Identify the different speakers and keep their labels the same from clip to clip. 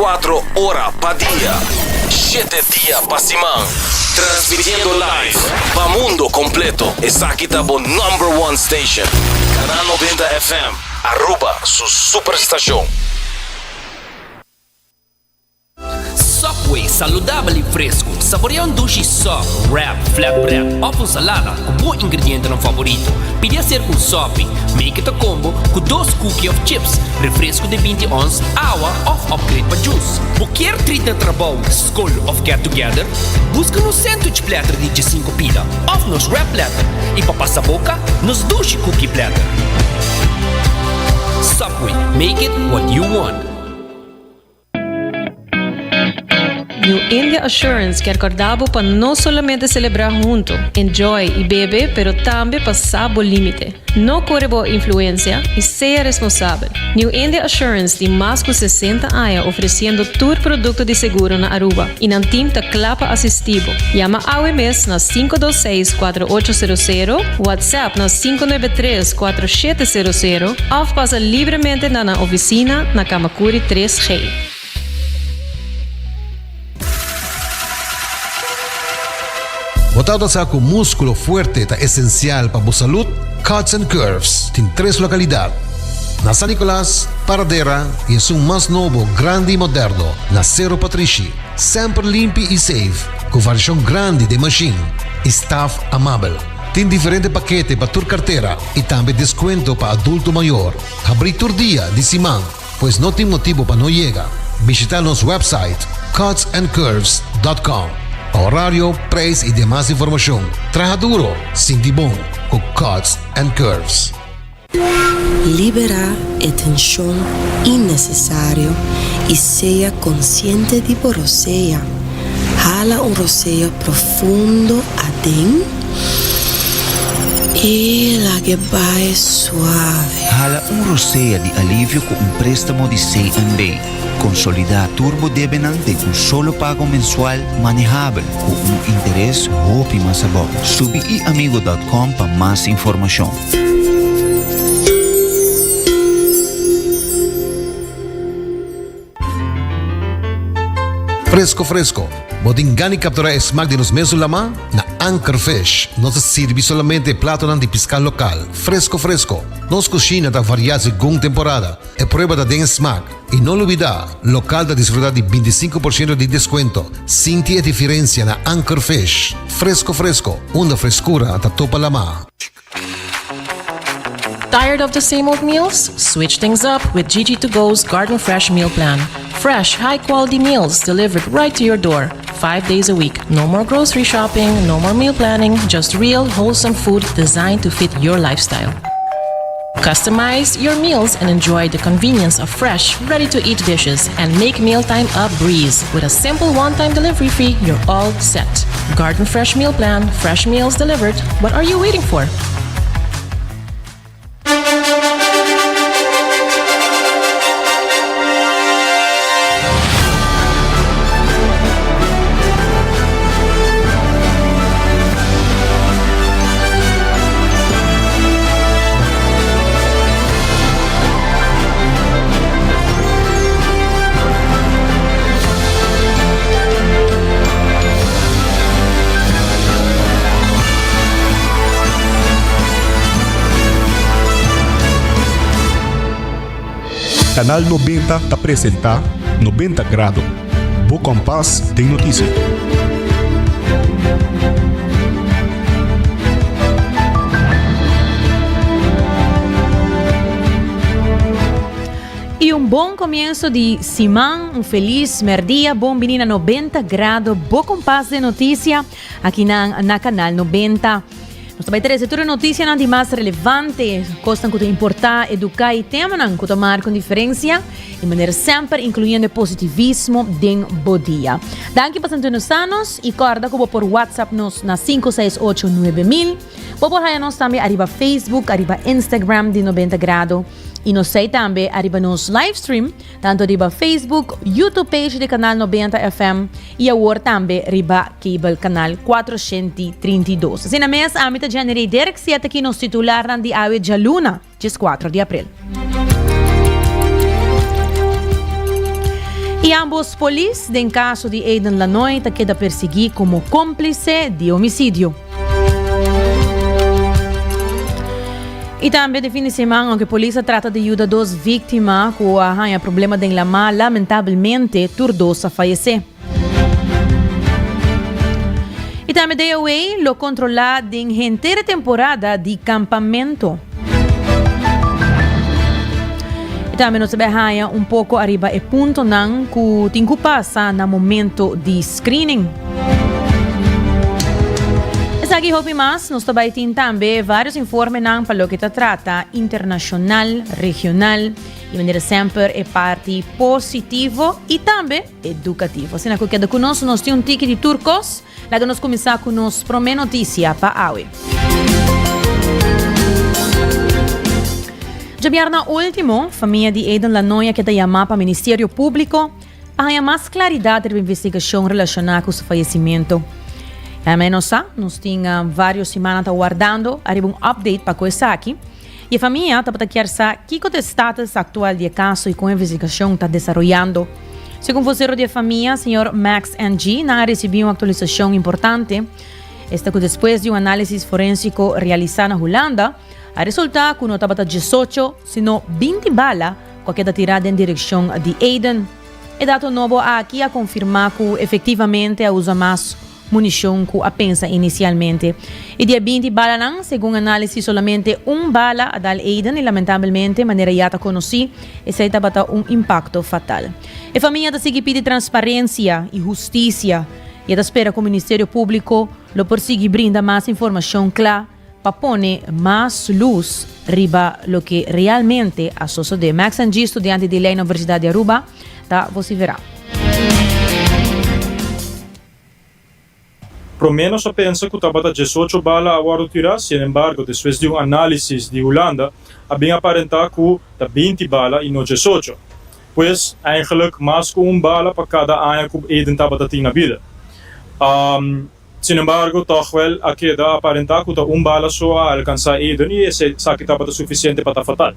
Speaker 1: 24 ora pa dia, shete dia pa siman. Transmitiendo live pa mundo completo. Esaki ta bo number one station. Canal 90 FM, Aruba su superstacion.
Speaker 2: Subway, saludabel y fresco. Saborea un dushi sub, wrap, flatbread of un salada cu bo ingredientenan favorito. Pidi acerca un sopi, make it a combo cu dos cookie of chips, refresco di binti ons, awa of upgrade pa juice. Bo kier treat na trabou, scol of get together? Busca nos sandwich platter di diesinco pida of nos wrap platter y pa pasa boca, nos dushi cookie platter. Subway, make it what you want.
Speaker 3: New India Assurance kier corda bo pa no solamente celebra hunto, enjoy y bebe pero tambe pa sa bo limite. No core bo influencia y sea responsabel. New India Assurance tin mas cu 60 aña ofreciendo tur producto di seguro na Aruba y nan team ta cla pa asisti bo. Yama awe mes na 526 4800, WhatsApp na 593 4700 of pasa libremente na nan oficina na Kamakuri 3G.
Speaker 4: Bo tabata sa ku múskulo fuerte ta esensial pa bo salud? Cuts and Curves tin tres lokalidat, na San Nicolas, Paradera i esun mas nobo, grandi i moderno, na Sero Patrishi. Semper limpi i safe, ku variashon grandi den mashin i staf amabel. Tin diferente pakete pa tur kartera i tambe deskuento pa adulto mayor. Habrí tur dia di siman. Pues no tin motibo pa no yega. Bishita nos website cutsandcurves dot com pa horario, prijs y demas informacion. Traha duro, sinti bon cu Cuts and Curves.
Speaker 5: Liberá e tenshon innesesario i sea konsiente di bo rosea. Hala un rosea profundo aden i lag'e bai suave.
Speaker 6: Hala un rosea di alivio ku un préstamo di CNB. Konsolidá tur bo debenan den un solo pago mensual manehabel ku un interes hopi mas abou. Subi iamigo dòt kòm pa mas informashon.
Speaker 4: Fresco fresco, bo tin gana di captura e smaak di nos mesun lama? Na Anchor Fish nos ta sirbi solamente e platonan di pisca local, fresco fresco. Nos cushina ta varia segun temporada, e prueba ta den e smaak. Y no lubida, local ta disfruta di bintisinco por ciento di descuento. Sinti e diferencia na Anchor Fish. Fresco fresco, unda frescura ta topa lama.
Speaker 3: Tired of the same old meals? Switch things up with Gigi to Go's Garden Fresh Meal Plan. Fresh, high quality meals delivered right to your door, five days a week. No more grocery shopping, no more meal planning, just real, wholesome food designed to fit your lifestyle. Customize your meals and enjoy the convenience of fresh, ready to eat dishes and make mealtime a breeze. With a simple one time delivery fee, you're all set. Garden Fresh Meal Plan, fresh meals delivered. What are you waiting for?
Speaker 7: Canal 90 ta presenta 90 Grado, bo kompas den notisia.
Speaker 8: Y un bon comienzo di siman, un feliz merdia, bon bini na 90 Grado, bo kompas den noticia, aki na, na Canal 90. Nos ta bai trece tur e noticianan di mas relevante, cosnan cu ta importa, educa y temanan cu ta marca un diferencia, y manera semper incluyendo e positivismo den bo dia. Danki pa sintonisa nos y corda cu bo por WhatsApp nos na 568 9000. Bo por haya nos tambe ariba Facebook, ariba Instagram di 90 Grado y nos sei tambe ariba nos livestream Tanto riba Facebook, YouTube page di Canal 90 FM y awor tambe riba cable Canal 432. Asina mes, ami ta Jenny Rey Dirks y ataki nos titularnan di awe djaluna, 14 di april. Y ambos polis den caso di Aiden Lanoy ta keda persegui como complice di homicidio. Y tambe de fin di siman, aunke polis a trata di yuda dos victima cu a haña problema den lama, lamentabelmente tur dos a fayece. Y tambe DOA lo controla den henter e temporada di campamento. Y tambe nos ta bay haña un poco ariba e puntonan cu tin cu pasa na momento di screening. Esaki hopi mas, nos ta bay tin tambe varios informenan pa loke ta trata internacional, regional y manera semper e parti positivo y tambe educativo. Asina cu keda cu nos, nos tin un tiki di tur cos. Laga nos cuminsa cu nos prome noticia pa awe. Djabièrnè ultimo, famia di Aiden Lanoy a keda yamá pa Ministerio Públiko pa haña mas klaridat riba investigashon relashoná ku su fayesimentu. Ya menos sa, nos tin vários simana ta wardando ariba un update pa ku esaki. I e famia tabata kier sa kiko ta e status aktual di e kaso i kon e investigashon ta desaroyando. Segun vosero di e famia, señor Max NG. nan a risibí un aktualisashon importante, esta ku despues di un análisis forensiko realisá na Hulanda, a resultá ku no tabata diesocho, sino binti bala ku a keda tirá den direkshon di Aiden. E dato nobo aki a konfirmá ku efektivamente a usa mas munishon ku a pensa inisialmente. I di e 20 balanan, segun análisis solamente un bala a dal Aiden i lamentabelmente, manera ya ta konosí, esei tabata un impakto fatal. E famia ta sigui pidi transparensia i hustisia i e ta spera ku Ministerio Públiko lo por sigui brinda mas informashon kla pa pone mas lus riba loke realmente a sosodé. Max Angie, studiante di lei na Universidat di Aruba, ta vosiferá.
Speaker 9: Promé nos a pensa ku tabata diesocho bala a wòrdu tirá, sinembargo despues di un análisis di Hulanda a bin aparentá ku ta 20 bala i no 18. Pues, eigenlijk mas ku un bala pa kada aña ku Aiden tabata tin na bida. Sinembargo, tòg wèl a keda aparentá ku ta un bala so a alkansá Aiden i esaki tabata sufisiente pa ta fatal.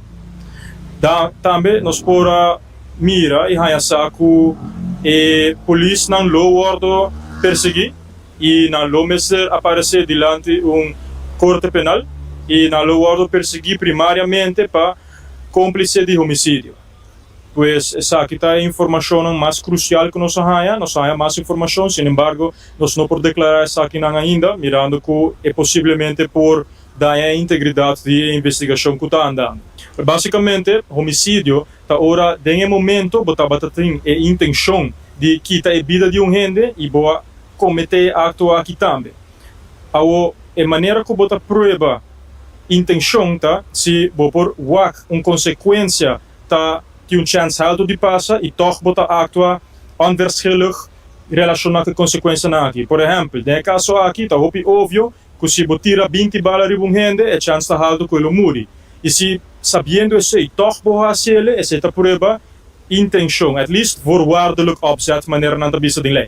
Speaker 9: Da, tambe nos por a mira i haña sa ku e polisnan lo wòrdu persiguí i nan lo mester aparesé dilanti un korte penal i nan lo wòrdu persiguí primariamente pa kómplise di homisidio. Pues esaki ta e informashonnan mas krusial ku nos a haña. Nos a haña mas informashon, sinembargo nos no por deklará esakinan ainda mirando ku e posiblemente por daña e integridat di e investigashon ku ta andando. Básikamente, homisidio ta ora den e momento bo tabata tin e intenshon di kita e bida di un hende i bo a kometé e akto aki tambe. Awo, e manera ku bo ta prueba intenshon ta si bo por wak un konsekuensia ta tin un chèns haltu di pasa i tòg bo ta aktua onverschillig relashoná ku e konsekuensianan aki. Por ehèmpel, den e kaso aki ta hopi ovio ku si bo tira 20 bala riba un hende, e chèns ta haltu ku e lo muri. I si sabiendo esei tòg bo hasi el, esei ta prueba intenshon, at least voorwaardelijk opzet, manera nan ta bisa den lei.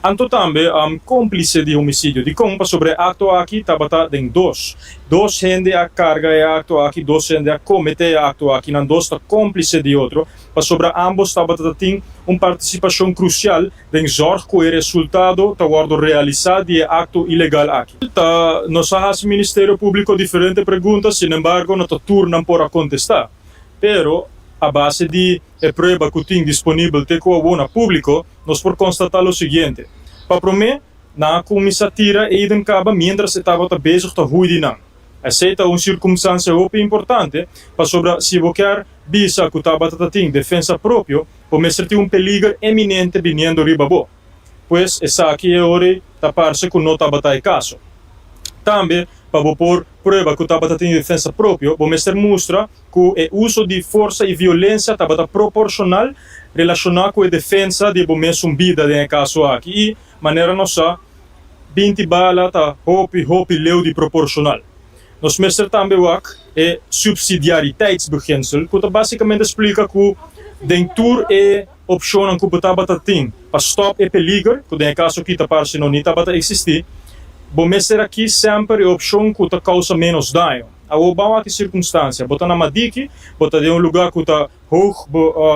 Speaker 9: Anto tambe kómplise di homisidio. Dikon? Pasobra e akto aki tabata den dos. Dos hende a karga e akto aki, dos hende a kometé e akto aki, nan dos ta kómplise di otro, pasobra ámbos tabata ta tin un partisipashon krusial den zòrg ku e resultado ta wòrdu realisá di e akto ilegal aki. Ta nos a hasi Ministerio Públiko diferente pregunta, sinembargo no ta tur nan por a kontestá. Pero, a base di e prueba ku tin disponibel te ku awor na públiko, nos por konstatá lo siguiente, Pa promé, nan a kuminsá tira Aiden kaba miéntras e tabata bezig ta hui di nan. Esei ta un sirkumstansia hopi importante, pasobra si bo kier bisa ku tabata ta tin defensa propio, bo mester tin un peliger eminente biniendo riba bo. Pues, esaki e ora ei ta parse ku no tabata e kaso. Tambe, pa bo por prueba ku tabata tin defensa propio, bo mester mustra ku e uso di forsa i violensia tabata proporshonal relashoná ku e defensa di bo mesun bida den e kaso aki. I, manera nos sa, 20 bala ta hopi, hopi leu di proporshonal. Nos mester tambe wak e subsidiariteitsbeginsel, ku ta básikamente splika ku den tur e opshonnan ku bo tabata tin pa stòp e peliger, ku den e kaso aki ta parse no ni tabata eksistí, bo mester a kis semper e opshon ku ta kousa ménos daño. Awor ban wak e sirkunstansia. Bo ta na Madiki, bo ta den un lugá ku ta. Hoog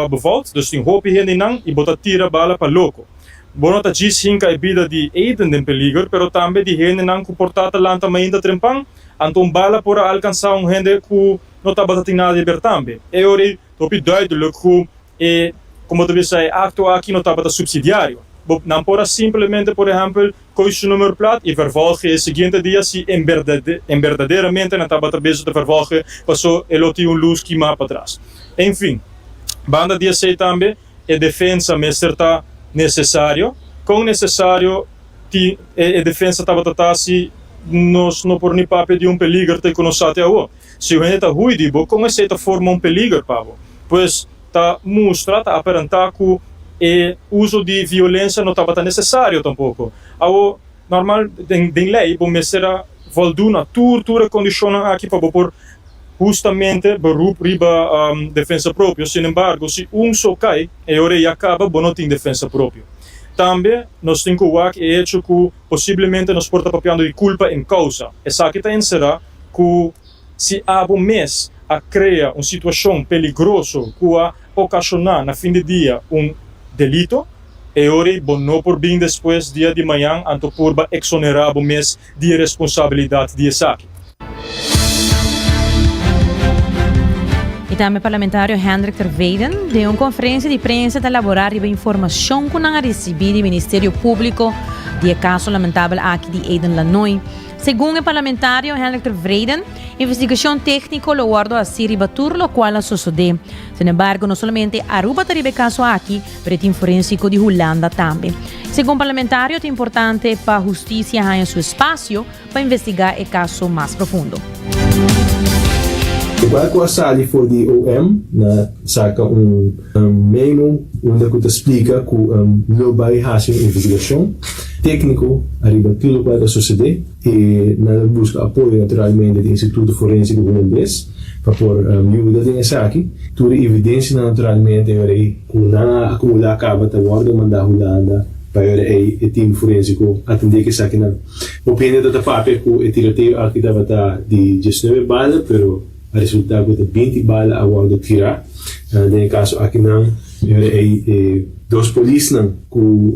Speaker 9: bevolkt, dus tin hopi hendenan y bo ta tira bala pa loco. Bo no ta djis hinca e bida di Aiden den peliger, pero tambe di hendenan cu por ta ta lanta mainta trempan, anto un bala por a alcansa un hende cu no tabata tin nada di ber tambe. E ora ei ta hopi duidelijk cu e, como ta bisa, e acto aki no tabata subsidiario. Bo, nan por a simplemente, por ehempel, Koe su nummerplaat y vervolge e siguiente dia si en en berdaderamente nan tabata bezig ta vervolge paso e lo tin un luz kima patras. En fin, banda di esey tambe e defensa mester ta necesario. Con necesario tin e defensa tabata ta si nos no por ni papia di un peliger te cu nos sa te awo? Si un hende ta huy di bo, con esey ta forma un peliger pa bo? Pues, ta mustra, ta aparentá ku e uso di violensia no tabata nesesario tampoko. Awo, normal den den lei bo mester a voldú na tur tur e kondishonnan aki pa bo por hustamente beroep riba defensa propio. Sin embargo, si un so kai, e ora ei a kaba, bo no tin defensa propio. Tambe nos tin ku wak e echo ku posiblemente nos por ta papiando di kulpa en kousa. Esaki ta enserá ku. Si abo mes a krea un situashon peligroso ku a okashoná na fin di dia un delito, e ora ei bo no por bin despues dia di mañan anto purba eksonerá bo mes di e responsabilidat di esaki.
Speaker 8: I tambe parlamentario Hendrik ter Veiden den un konferensia di prensa ta laborá riba informashon ku nan a risibí di Ministerio Públiko di e kaso lamentabel aki di Eden Lanoy. Segun e parlamentario Hendrik ter Vreden, investigacion tecnico lo wordo haci riba tur locual a sosode. Sin embargo, no solamente Aruba ta riba e caso aki, pero e team forensico di Hulanda tambe. Segun parlamentario ta importante pa husticia haña su espacio pa investiga e caso mas profundo.
Speaker 10: Igual cu a sali for di OM na saca un memo unda cu ta splica cu lo bay haci un investigacion tecnico ariba tur locual ta sucede y nan lo busca apoyo naturalmente di Instituto Forensico Hulandes pa por yuda den esaki. Tur e evidencianan naturalmente e ora ey cu nan a acumula caba ta wordo manda Hulanda pa e ora ey e team forensico atende cu esakinan. Hopi hende ta ta papia cu e tiroteo aki tabata di diesnuebe bala pero a resulta cu ta binti bala a wordo tira. Den e caso akinan e ora ey e dos polisnan cu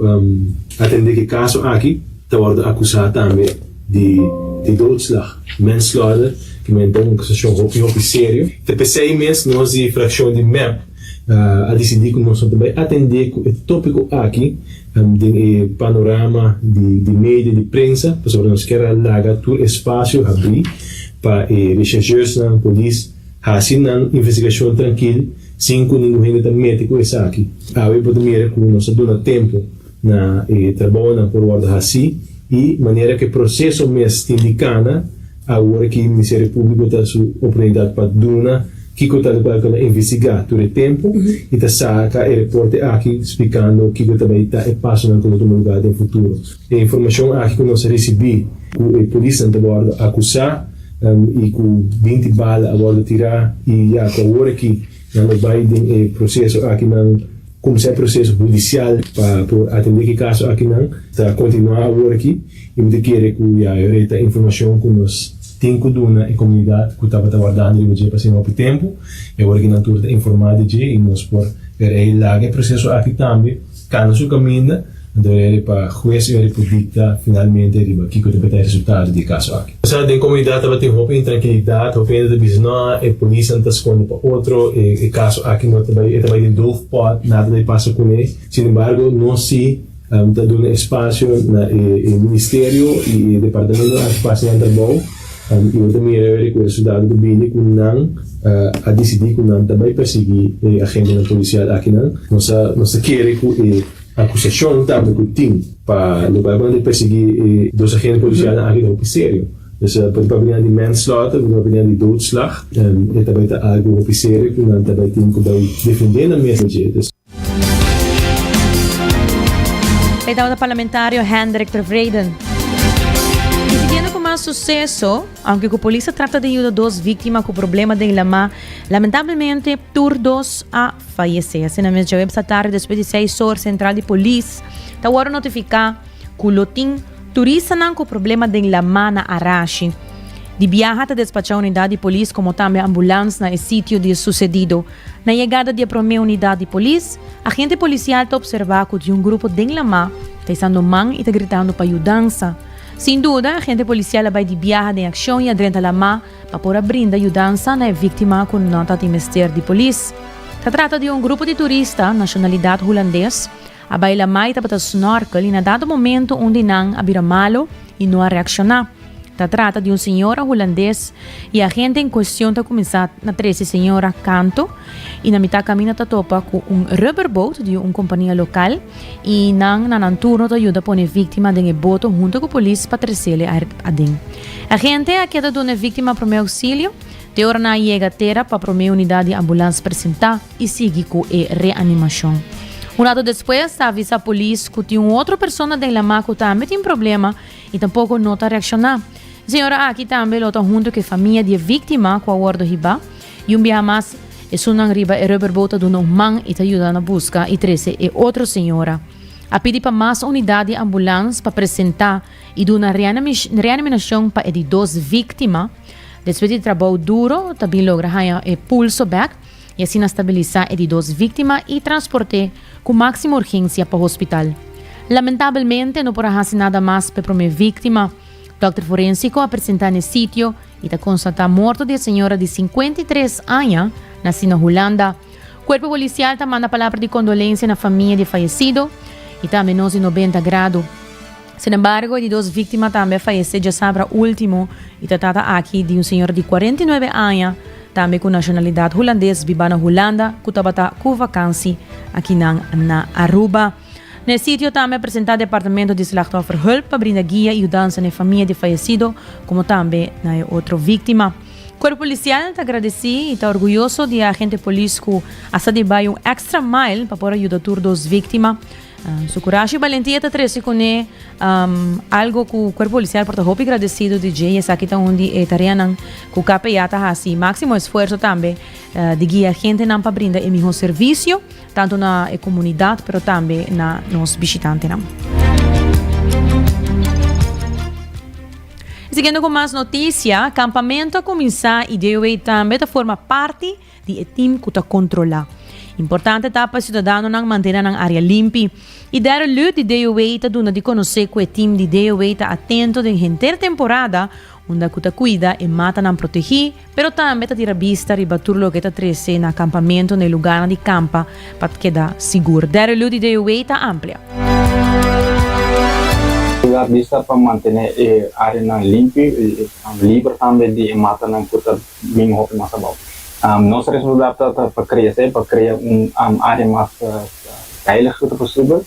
Speaker 10: atende cu e caso aki ta wordo acusa tambe di di doodslag, manslaughter, ki men ta un acusacion hopi hopi serio. Ta pesey mes nos di fraccion di mep a dicidi cu nos no ta bay atende cu e topico aki den e panorama di di media di prensa pasobra nos kier a laga tur espacio habri pa e rechercheursnan, polis haci nan investigacion trankil sin cu ningun hende ta mete cu esaki. Awe bo ta mira cu nos a duna tempo na e trabounan por wordo haci y manera cu e proceso mes tin di cana. Awor aki Ministerio Públiko ta su oportunidat pa duna kiko ta lokual ku nan investigá tur e tempu i ta saka e reporte aki splikando kiko ta bai ta e pasonan ku lo tuma lugá den futuro. E informashon aki ku nos a risibí ku e polisnan ta wòrdu akusá i ku 20 bala a wòrdu tirá i ya ku awor aki nan lo bai den e proseso aki nan Kumsa e proseso hudisial pa por atendé ki kaso akinan ta kontinuá awor aki i mi ta kere ku ya e ora ta informashon ku nos tin ku duna e komunidat ku tabata wardando riba dje pa asina hopi tempu i awor aki nan tur ta informá di dje i nos por ora laga e proseso aki tambe kana su kaminda anto ora pa hues i ora por dikta finalmente riba kiko ta beta e resultado di e kaso aki. Sa den komunidat tabatin hopi intrankilidat, hopi hende ta bisa no, e polisnan ta skonde pa otro, e kaso aki no ta bai, e ta bai den doofpot, nada ta bai pasa kuné. Sin embargo, nos si ta duna espasio na e ministerio i e departamentonan aki pa hasi nan trabou i bo ta mira weri ku e resultado ta bini ku nan a disidí ku nan ta bai persiguí e agentenan polisial akinan. Nos a nos ta kere ku e Akusashon tambe ku tin pa lokual ku nan ta persiguí e dos agente polisialnan aki ta hopi serio. Dus por ta papia di manslaughter, por ta papia di doodslag, e ta bai ta algu hopi serio ku nan ta bai tin ku bai defendé nan mes dje. Dus.
Speaker 8: E tabata parlamentario Hendrik Tevreden. I siguiendo ku mas suseso, aunke ku polis a trata di yuda dos víktima ku problema den lamá, lamentablemente tur dos a Fayesé. Asina mes djaweps atardi despues di seis or sentral di polis ta wòrdu notifiká ku lo tin turistanan ku problema den lamá na Arashi. Di biaha ta despachá unidat di polis komo tambe ambulans na e sitio di e susedido. Na yegada di e promé unidat di polis, agente polisial ta opservá ku tin un grupo den lamá ta isando man i ta gritando pa yudansa. Sin duda, agente polisial a bai di biaha den akshon i a drenta lamá pa por a brinda yudansa na e víktima ku no ta tin mester di polis. Ta trata di un grupo di turista nashonalidat hulandes a bai lamá i tabata snòrkel i na dado momento un di nan a bira malu i no a reakshoná. Ta trata di un señora hulandes i agente en kuestion ta kuminsá na trese señora kanto i na mitá kaminda ta topa ku un rubberboat di un kompania lokal i nan na nan turno ta yuda pone víktima den e boto hunto ku polis pa tresele aden. Agente a keda duna e víktima promé ousilio te ora nan a yega tera pa promé unidat di ambulans presentá i sigui ku e reanimashon. Un rato despues ta avisá polis ku tin un otro persona den lamá ku tambe tin problema I tampoko no ta reakshoná. E señora aki tambe lo ta huntu ku e famia di e víktima ku a wòrdu hibá. I un biaha mas, esunnan riba e rubberboat ta duna un man i ta yuda na buska i trese e otro señora. A pidi pa mas unidat di ambulans pa presentá i duna reaniminashon pa e di dos víktima. Despues di trabou duro ta bin logra haña e pulso bèk i asina stabilisá e di dos víktima i transport'é ku máksimo urgensia pa hospital. Lamentabelmente no por a hasi nada mas p'e promé víktima. Dòkter forensiko a presentá n'e sitio i ta konstatá morto di e señora di 53 aña, nasí na Hulanda. Kuerpo polisial ta manda palabra di kondolensia na famia di e fayesido i tambe nos di 90 Grado. Sinembargo, e di dos víktima tambe a fayesé djasabra último i ta trata aki di un señora di 49 aña, tambe ku nashonalidat hulandes bibá na Hulanda ku tabata ku vakansi akinan na Aruba. Na e sitio tambe a presentá Departamento di Slachtofferhulp pa brinda guia i yudansa na e famia di fayesido komo tambe na e otro víktima. Kuerpo Polisial ta agradesí i ta orguyoso di e agente polis ku a sa di bai un extra mile pa por a yuda tur dos víktima. Su kurashi i balentia ta trese kuné algo ku Kuerpo Polisial por ta hopi gradesido di dje i esaki ta un di e tareanan ku KPA ta hasi máksimo esfuerso tambe di guia gentenan pa brinda e mihó servisio tantu na e komunidat pero tambe na nos bishitantenan. Siguiendo ku mas notisia, kampamentu a kuminsá i DOW tambe ta forma parti di e tim ku ta kontrolá. Importante ta pa e siudadanonan mantene nan área limpi. I Darryl Lut di DOW ta duna di konosé ku e tim di DOW ta atento den henter temporada unda ku ta kuida e matanan protegí, pero tambe ta tira bista riba tur loke ta trese na kampamentu na e lugarnan di kampa pa keda sigur. Darryl Lut di DOW ta amplia.
Speaker 11: Tira bista pa mantene e áreanan limpi i liber tambe di e matanan ku ta bin hopi mas abou. Nos responsabilidat ta ta pa krea esei, pa krea un área mas veilig ku ta posibel.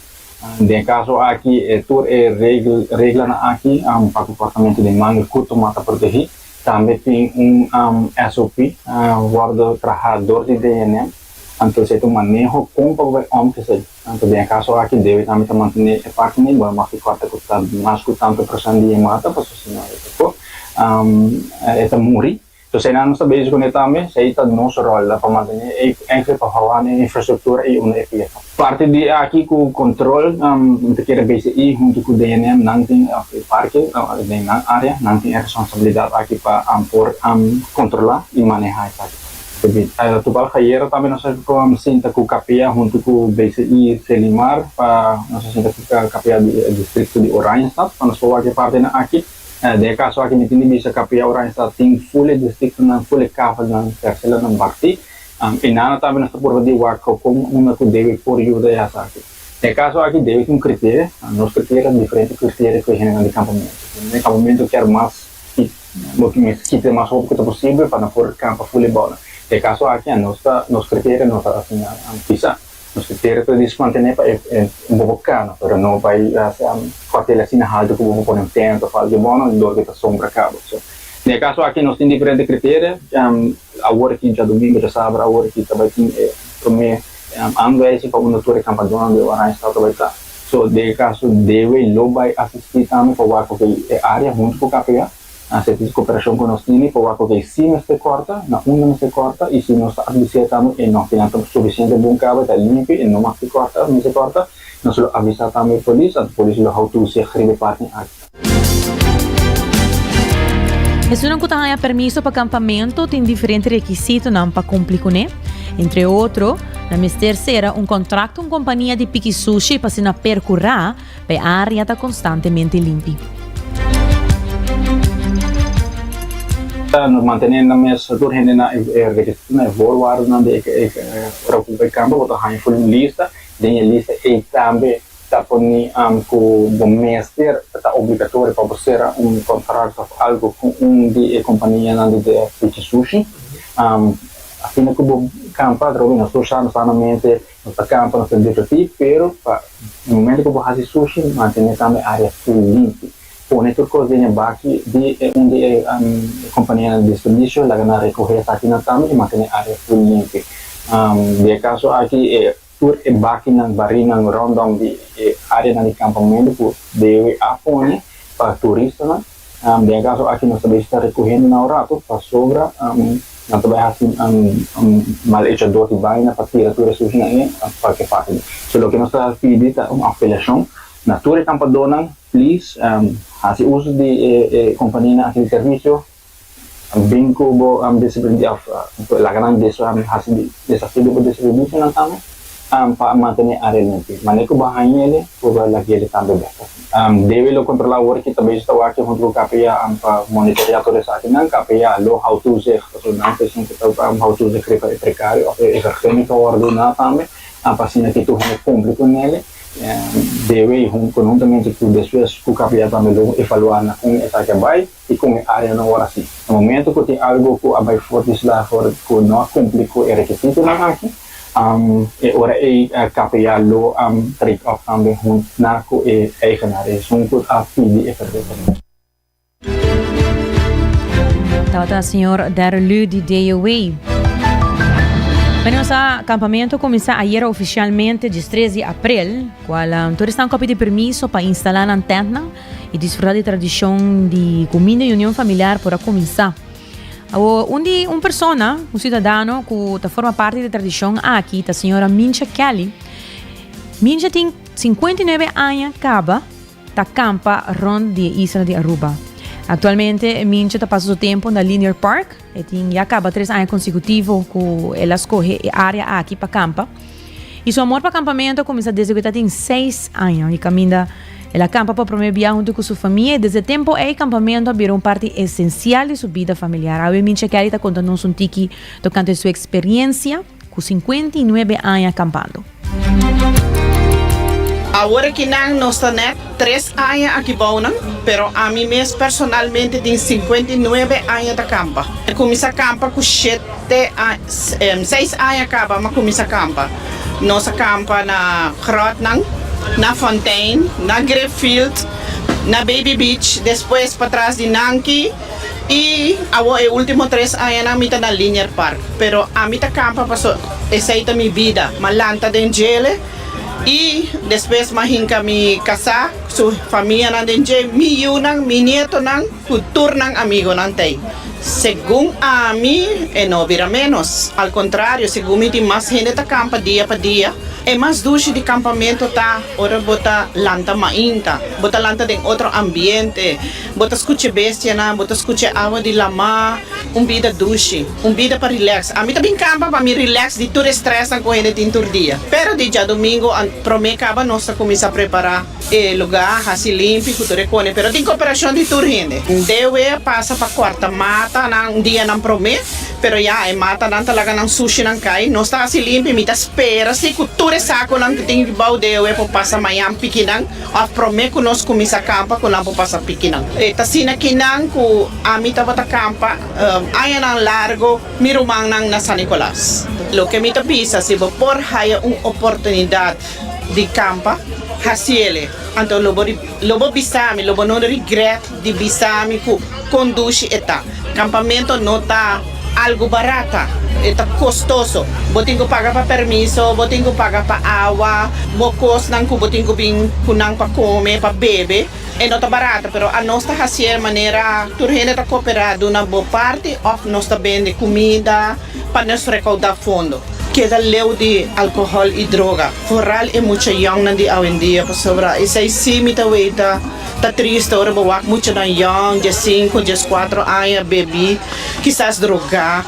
Speaker 11: Den e kaso aki e tur e regel reglanan aki pa komportamentu di mangel ku tuma ta protegí. Tambe tin un SOP wòrdu trahá dor di DNM, anto esei ta un maneho kon pa bo bai om ku esei. Anto den e kaso aki debe tambe ta mantené e parti nei, bo no mag di kòrta ku ta mas ku tantu prosent di e mata pasobra si no e ta ko e ta muri. Entonces einan nos ta bezig kuné tambe, esei ta nos ròl pa mantené e enkele pa hou e infrastruktura i unda e fiesta. Parti di aki ku kontrol mi ta kere BCI huntu ku DNM nan tin òf e parke den nan área nan tin e responsabilidat aki pa por kontrolá i manehá esaki. Toevallig ayera tambe nos a sinta ku KPA huntu ku BCI Selimar pa nos a sinta ku KPA di e distrikto di Oranjestad pa nos por wak e partinan aki. Den e kaso aki mi tin di bisa KPA Oranjestad tin ful e distriktonan, ful e kavelnan, perselanan bartí. I nana tambe nos ta purba di wak kon unda ku debe por yuda e asaki. Den e kaso aki debe tin un kriteria, nos kriteria ta diferente kriteria ku e hendenan di kampamentu. E kampamentu kier mas Bo tin mester kita e mas hopi ku ta posibel pa nan por kampa ful e bounan. Den e kaso aki nos ta nos kriterio no ta asina pisa. Nos kriterio ta di mantené pa e bo por kana pero no bai kuartel asina haltu ku bo por pone un tent òf algu bounan dor ku ta sombra kaba. So den e kaso aki nos tin diferente kriterio. Awor aki djadumingu djasabra awor aki ta bai tin e promé aanwijzing pa unda tur e kampadónan di Oranjestad ta bai ta. So den e kaso DW lo bai asistí tambe pa wak oke e área huntu ku KPA. Esei ta e koperashon ku nos tini pa wak oke si mester kòrta, na unda mester kòrta i si nos ta advis'é tambe e no kinan ta sufisiente bon kaba, e ta limpi e no mag di kòrta, mester kòrta. Nos lo avisá tambe e polis, anto polis lo hou toezicht riba e parti aki.
Speaker 8: Esunnan ku ta haña permiso pa kampamentu tin diferente rekisitonan pa kumpli kuné. Entre otro, nan mester sera un kontrakto un kompania di piki sushi pa asina perkurá pa e área ta konstantemente limpi.
Speaker 11: Nos mantené nan mes tur hende na e rekisitonan, e voorwaardennan di e ora ku bai kampa bo ta haña full un lista. Den e lista ei tambe Ta poni ku bo mester ta obligatorio pa bo sera un kontrakt òf algu ku un di e kompanianan di de pichi sushi. Asina ku bo kampa atrobe nos tur sa nos sanamente nos ta kampa nos ta divertí pero pa e momento ku bo hasi sushi mantené tambe área full limpi. Pone tur kos den e baki di e un di e kompanianan di desperdisio laga nan rekohé esakinan tambe i mantené área full limpi. Den e kaso aki e Tur e bakinan, barinan rondom di e areanan di kampamentu ku DOE a pone pa turistanan. Den e kaso aki nos ta bay sta rekohendo nan un ratu pasobra nan ta bay hasi malechador di baina pa tira tur e sushinan ei pa ke parti. So loke nos ta pidi ta un apelashon na tur e kampadónan, please hasi uso di e kompanianan aki di servisio. Bin ku bo desperdi òf laga nan hasi deshasí di bo desperdisionan tambe pa mantené área limpi. Manera ku bo haña el'e, bo por laga el'e tambe bèk. Debe lo kontrolá awor ki ta bezig ta wak huntu ku KPA pa monitoreá tur esakinan. KPA lo hou toezicht, pasobra nan ta esun ku ta hou toezicht riba e prekario òf e vergunning ku a wòrdu duná tambe pa asina ki tur hende kumpli ku nele. Debe konhuntamente ku despues ku KPA tambe lo evaluá na kon esaki a bai. i kon e área no wòrdu hasi. Na momento ku tin algu ku a bai for di sla for ku no a kumpli ku e rekisitonan aki, e ora ei KPA lo trek òf tambe hunt na ku e eigenaar, esun ku a pidi e vergunning.
Speaker 8: Tabata señor Darryl Lu di DOA. Bueno, nos campamento cuminsa ayera oficialmente 13 di april, cual tur esnan cu a pidi permiso pa instala nan tentnan. E disfrutá di tradishon di kuminda i union familiar por a kuminsá. Awor, un di un persona, un siudadano ku ta forma parti di e tradishon aki ta señora Mincha Kelly. Mincha tin 59 aña kaba ta kampa rònt di e isla di Aruba. Aktualmente Mincha ta pasa su tempu na Linear Park. E tin ya kaba tres aña konsekutivo ku el a skohe e área aki pa kampa. I su amor pa kampamentu a kuminsá desde ku e ta tin seis aña i kaminda el a kampa pa promé bia huntu ku su famia i desde e tempu ei kampamentu a bira un parti esensial di su bida familiar. Awe Mincha Kelly ta konta nos un tiki tokante su eksperiensia ku 59 aña kampando.
Speaker 12: Awor akinan nos ta nèt tres aña aki bounan, pero ami mes personalmente tin 59 aña ta kampa. Mi kuminsá kampa ku shete. Te seis aña caba m'a cuminsa campa. Nos a campa na Grotnan, na Fontein, na Gripfield, na Baby Beach, despues patras di Nanki y awo e ultimo tres añanan mi ta na Linear Park. Pero ami ta campa paso esey ta mi bida. M'a lanta den djele y despues m'a hinca mi casa su famianan den dje, mi yiunan, mi nietonan cu tur nan amigonan t'ey. Segun ami, e no bira ménos. Al kontrario, segun mi tin mas hende ta kampa dia pa dia. E mas dushi di kampamentu ta ora bo ta lanta mainta. Bo ta lanta den otro ambiente. Bo ta skucha e bestianan, bo ta skucha e awa di lamá. Un bida dushi. Un bida pa rilèks. Ami ta bin kampa pa mi rilèks di tur e strèsnan ku hende tin tur dia. Pero di djadumingu promé kaba nos ta kuminsá prepará. E lugá hasi limpi ku tur e kone, pero tin koperashon di tur hende. Dewe a pasa pa kòrta matanan un dianan promé, pero ya e matanan ta laga nan sushinan kai. Nos ta hasi limpi, mi ta spera si ku tur e sakonan ku tin bou dewe por pasa mañan piki nan òf promé ku nos kuminsá kampa ku nan por pasa piki nan. E ta asina kinan ku ami tabata kampa añanan largo mi rumannan na San Nicolas. Loke mi ta bisa, si bo por haya un oportunidat di kampa, hasiele. Anto lo bo lo bo bisa mi, lo bo no regret di bisa mi ku kon dushi e ta. Kampamento no ta algu barata, e ta kostoso. Bo tin ku paga pa permiso, bo tin ku paga pa awa, bo kosnan ku bo tin ku bin ku nan pa kome, pa bebe, e no ta barata. Pero anos ta hasié manera tur hende ta koperá duna bo parti òf nos ta bende kumida pa nos rekoudá fondo. Keda leu di alcohol y droga, vooral e mucha yongnan di awendia, pasobra esey si mi ta weita ta triste ora bo wak muchanan yong, diescinco, diescuatro aña, bebi, kisas droga,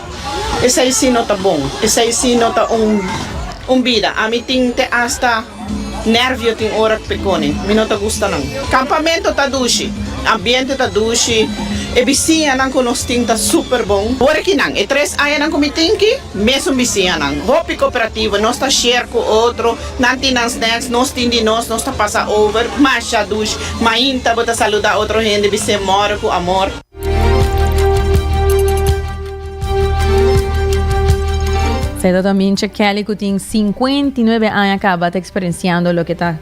Speaker 12: esey si no ta bon, esey si no ta un un bida, ami tin te hasta nervio tin ora p'e kone, mi no ta gusta nan. Campamento ta dushi, ambiente ta dushi, e bisiñanan cu nos tin ta super bon. Ora ki nan, e tres añanan cu mi tin ki, mesun bisiñanan, hopi cooperativo, nos ta share cu otro, nan tin nan snacks, nos tin di nos, nos ta pasa over, masha dushi, mainta bo ta saluda otro hende, bis'é moro cu amor.
Speaker 8: Seta ta Mincha Kelly ku tin 59 aña kaba ta eksperensiando loke ta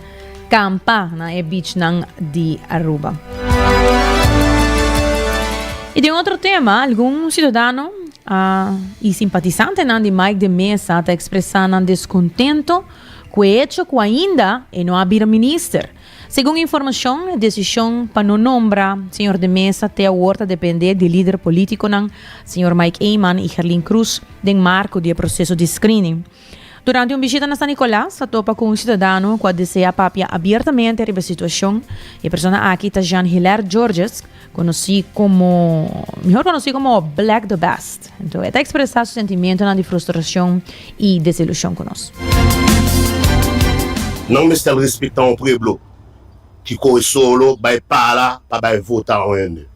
Speaker 8: kampa na e beachnan di Aruba. I den otro tema, algun siudadano i simpatisantenan di Mike de Meza ta ekspresá nan deskontento ku e hecho ku ainda e no a bira minister. Segun informashon, e desishon pa no nombra señor de Meza te awor ta depende di lider politikonan señor Mike Eman i Gerlin Cruz den marko di e proseso di screening. Durante un bishita na San Nicolas a topa ku un siudadano ku a desea papia abiertamente riba e situashon. E persona aki ta Jean Hilaire Georges, konosí komo mihor konosí komo Black the Best. Anto e ta ekspresá su sentimentonan di frustrashon i desilushon ku nos.
Speaker 13: Nan mester respektá un pueblo ki kore solo bay pala pa bay vota un hende.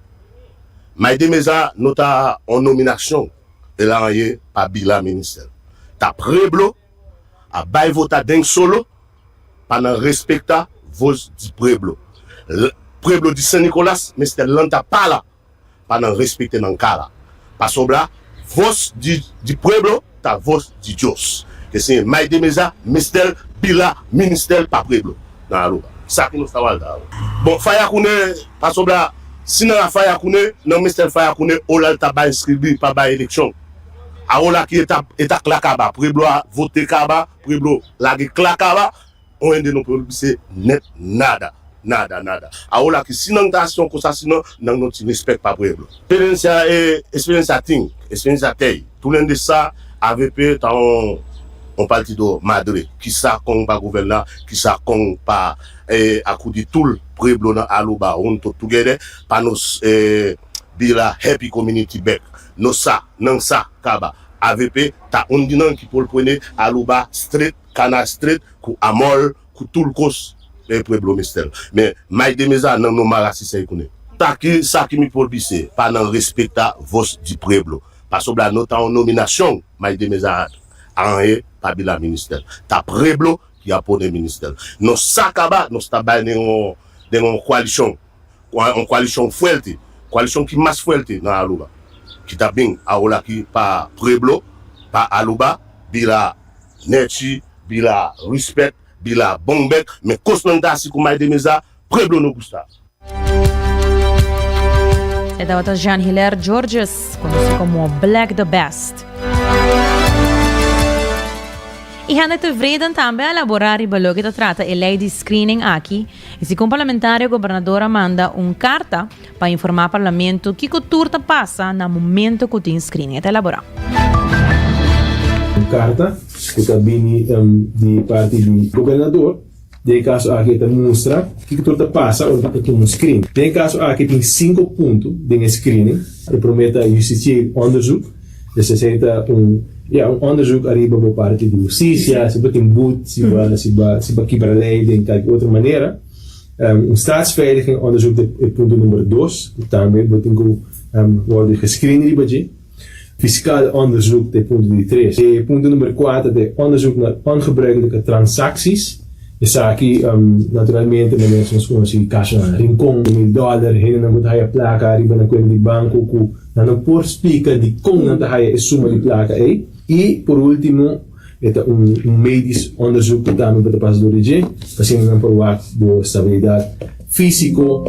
Speaker 13: May de meza no ta un nominasyon el a anye pa bila minister. Ta pueblo a bay vota den solo pa nan respektá voz di pueblo. Pueblo di San Nicolas mester lanta pala pa nan respekte nan kara, pasobra vos di di pueblo ta vos di Dios. Ke señe Mike de Meza mestel bila ministel pa pueblo nan Aruba. Sa ki nos ta walda awe. Bon faya koune pasobra si nan a faya koune nan mestel faya koune olal ta bay skribi pa bay eleksyon. Awola ki eta eta kla kaba pueblo a vote kaba pueblo lage kla kaba. On hende no por bis'é nèt nada, nada, nada. Awor aki si nan ta hasi un kos asina, nan no tin respèt pa pueblo. Eksperensia e eksperensia tin, eksperensia tei. Tur hende sa avp ta un un partido madre ki sa kon pa gouvèna, ki sa kon pa akudi tur pueblo nan Aruba hunto together pa nos bira happy community bèk. Nos sa, nan sa kaba. Avp ta un di nan ki por pone Aruba straight. Kana stret ku amòl ku tul kos e pueblo mestel men may de meza nan no mara si sey kune. Ta ki sa ki mi por bise pa nan respekta vos di pueblo pasobra no ta un nominashon may de meza a anye pa bila minister ta pueblo ki a pone minister nos sa kaba nos ta bay den un den un koalishon un koalishon fuerte koalishon ki mas fuerte nan Aruba ki ta bin awolaki pa pueblo pa Aruba bira Nèchi bila respect bila bon bèk men kos nan ta hasi ku may de meza pueblo no gusta.
Speaker 8: E tabata Jean Hilaire Georges, konosí komo Black the Best. I hende tevreden tambe a laborá riba loke ta trata e lei di screening aki. I segun parlamentario gobernador a manda un karta pa informá parlamento kiko tur ta pasa na momento ku tin screening. E ta elaborá.
Speaker 10: Un karta ku ta bini di parti di gobernador, den e kaso aki e ta mustra kiko tur ta pasa ora ta tuma un screening. Den e kaso aki tin sinku punto den e screening. E promé ta justitieel onderzoek, dus esei ta un ya un onderzoek ariba bo parti di hustisia, si bo tin but, si bo si bo si bo a kibra lei den kalke otro manera. Un staatsveiliging onderzoek ta e punto number dos, ku tambe bo tin ku wòrdu gescreen riba dje. Fiscaal onderzoek ta e punto di tres. E punto number kuater ta e onderzoek naar ongebruikelijke transacties. Esaki naturalmente manera nos konosí kasonan Rincon, mil dòler, hendenan ku ta haya plaka riba nan kuenta di banko ku nan no por splika dikon nan ta haya e suma di plaka ei. I por ultimo E ta un medisch onderzoek ku tambe bo ta pasa dor di dje, pa asina nan por wak bo stabilidat físiko,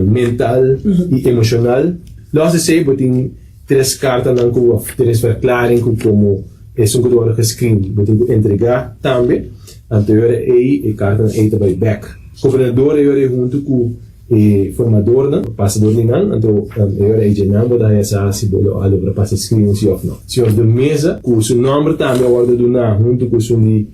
Speaker 10: mental i emoshonal. Lòs di esei bo tin tres kartanan ku òf tres verklaring ku komo esun ku ta wòrdu geskrin bo tin ku entregá tambe. Anto e ora ei e kartanan ei ta bai bèk. Gobernador e ora ei huntu ku. E formadornan pa pasa dor di nan, anto e ora ei dje nan bo ta haña sa si bo lo a logra pasa e screening si òf no. Señor De Meza, ku su nòmber tambe a wòrdu duná huntu ku esun di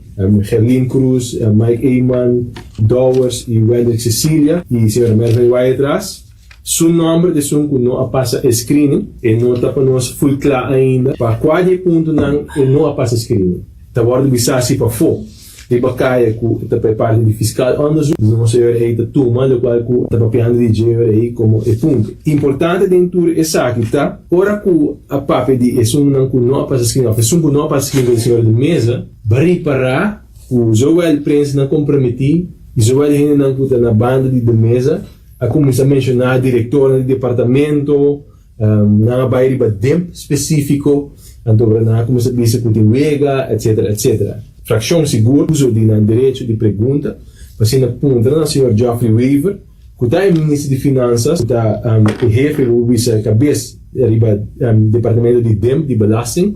Speaker 10: Gerlien Croes, Mike Eman, Dowers i Wendrick Cecilia i señora Mervin Wyatt-Ras, su nòmber ta esun ku no a pasa e screening. E no ta pa nos ful kla ainda pa kua di e puntonan e no a pasa e screening. Ta wòrdu bisá si pafó. Riba kaya ku ta pa e parti di fiskal onderzoek, nos e ora ei ta tuma lokual ku ta papiando di dje ora ei komo e punto. Importante den tur esaki ta ora ku a papia di esunnan ku no a pasa screen òf esun ku no a pasa screen ku e señora di mesa, ba ripará ku zowel prensanan komprometí i zowel hendenan ku ta na banda di de mesa a kuminsá menshoná direktornan di departamento, Nan a bai riba demp spesífiko, anto ora nan a kuminsá bisa ku tin wega, etsetera, etsetera. Frakshon sigur uso di nan derecho di pregunta pa asina puntra na señor Geoffrey Wever, ku ta e minister di Finansas, ku ta e hefe, bo por bisa e kabes riba departamento di demp di belasting,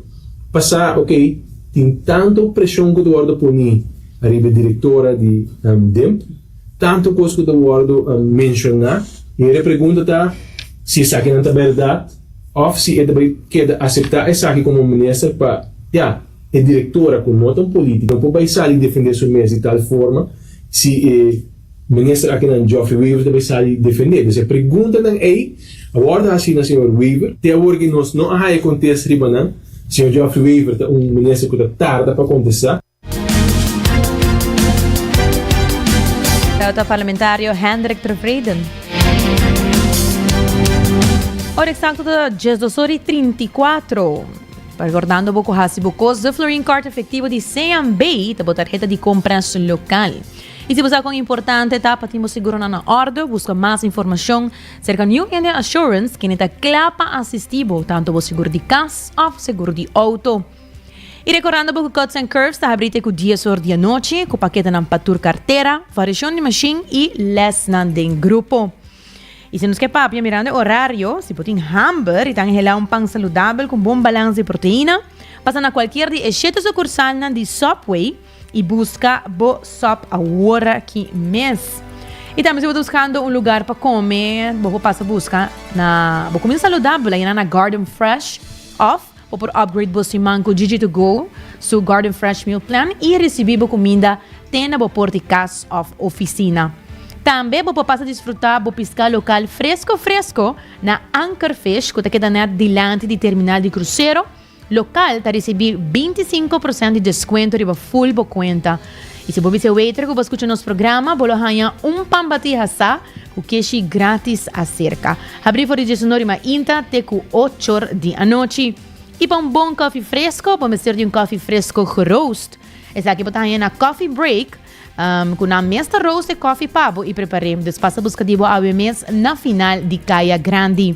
Speaker 10: pa sa, ok, tin tantu preshon ku ta wòrdu poni ariba e direktora di demp, Tantu kos ku ta wòrdu menshoná i e pregunta ta si esakinan ta bèrdat òf si e ta bai keda aseptá esaki komo minister pa ya e direktora ku no ta un polítiko no por bai sali defendé su mes di tal forma si e minister akinan Geoffrey Wever ta bai sali defendé. Dus e preguntanan ei a wòrdu hasí na señor Wever. Te awor ki nos no a haya kontesta riba nan. Señor Geoffrey Wever ta un minister ku ta tarda pa kontestá.
Speaker 8: Tabata parlamentario Hendrik Tevreden. Ora exacto ta 12 ora y 34. Recordando bo cu haci bo cos de Florin Card efectivo di CMB ta bo tarjeta di compras local. Y si bo sa con importante ta pa tin bo seguronan na orde, busca mas informacion cerca New India Assurance, kende ta cla pa asisti bo tanto bo seguro di cas of seguro di auto. I rekordando bo ku Cuts and Curves ta habrí te ku dies or di anochi ku paketenan pa tur kartera, variashon di mashin i lèsnan den grupo. I si nos ke papia mirando e orario, si bo tin hamber i ta anhelá un pan saludabel ku un bon balans di proteina, pasa na kualkier di e shete sukursalnan di Subway i buska bo sub aworaki mes. I tambe si bo ta buskando un lugar pa kome, bo por pasa buska na bo kuminda saludabel ayina na Garden Fresh òf Bo por upgrade bo siman ku Gigi to Go su Garden Fresh Meal Plan i risibí bo kuminda te na bo por di kas òf ofisina. Tambe bo por pasa disfrutá bo piská lokal fresko fresko na Anchor Fish ku ta keda nèt dilanti di terminal di krusero. Lokal ta risibí 25 prosènt di deskuento riba ful bo kuenta. I si bo bisa e waiter ku bo a skucha nos programa, bo lo haña un pan batí hasá ku keshi grátis aserka. Habrí for di diesunor i mainta te ku ochor di anochi. I pa un bon kòfi fresko, bo mester di un kòfi fresko geroost. Esaki bo ta haña na Coffee Break, ku nan mes ta roost e kòfi pa bo i prepar'é. Dus pasa buska di bo awe mes na final di Kaya Grandi.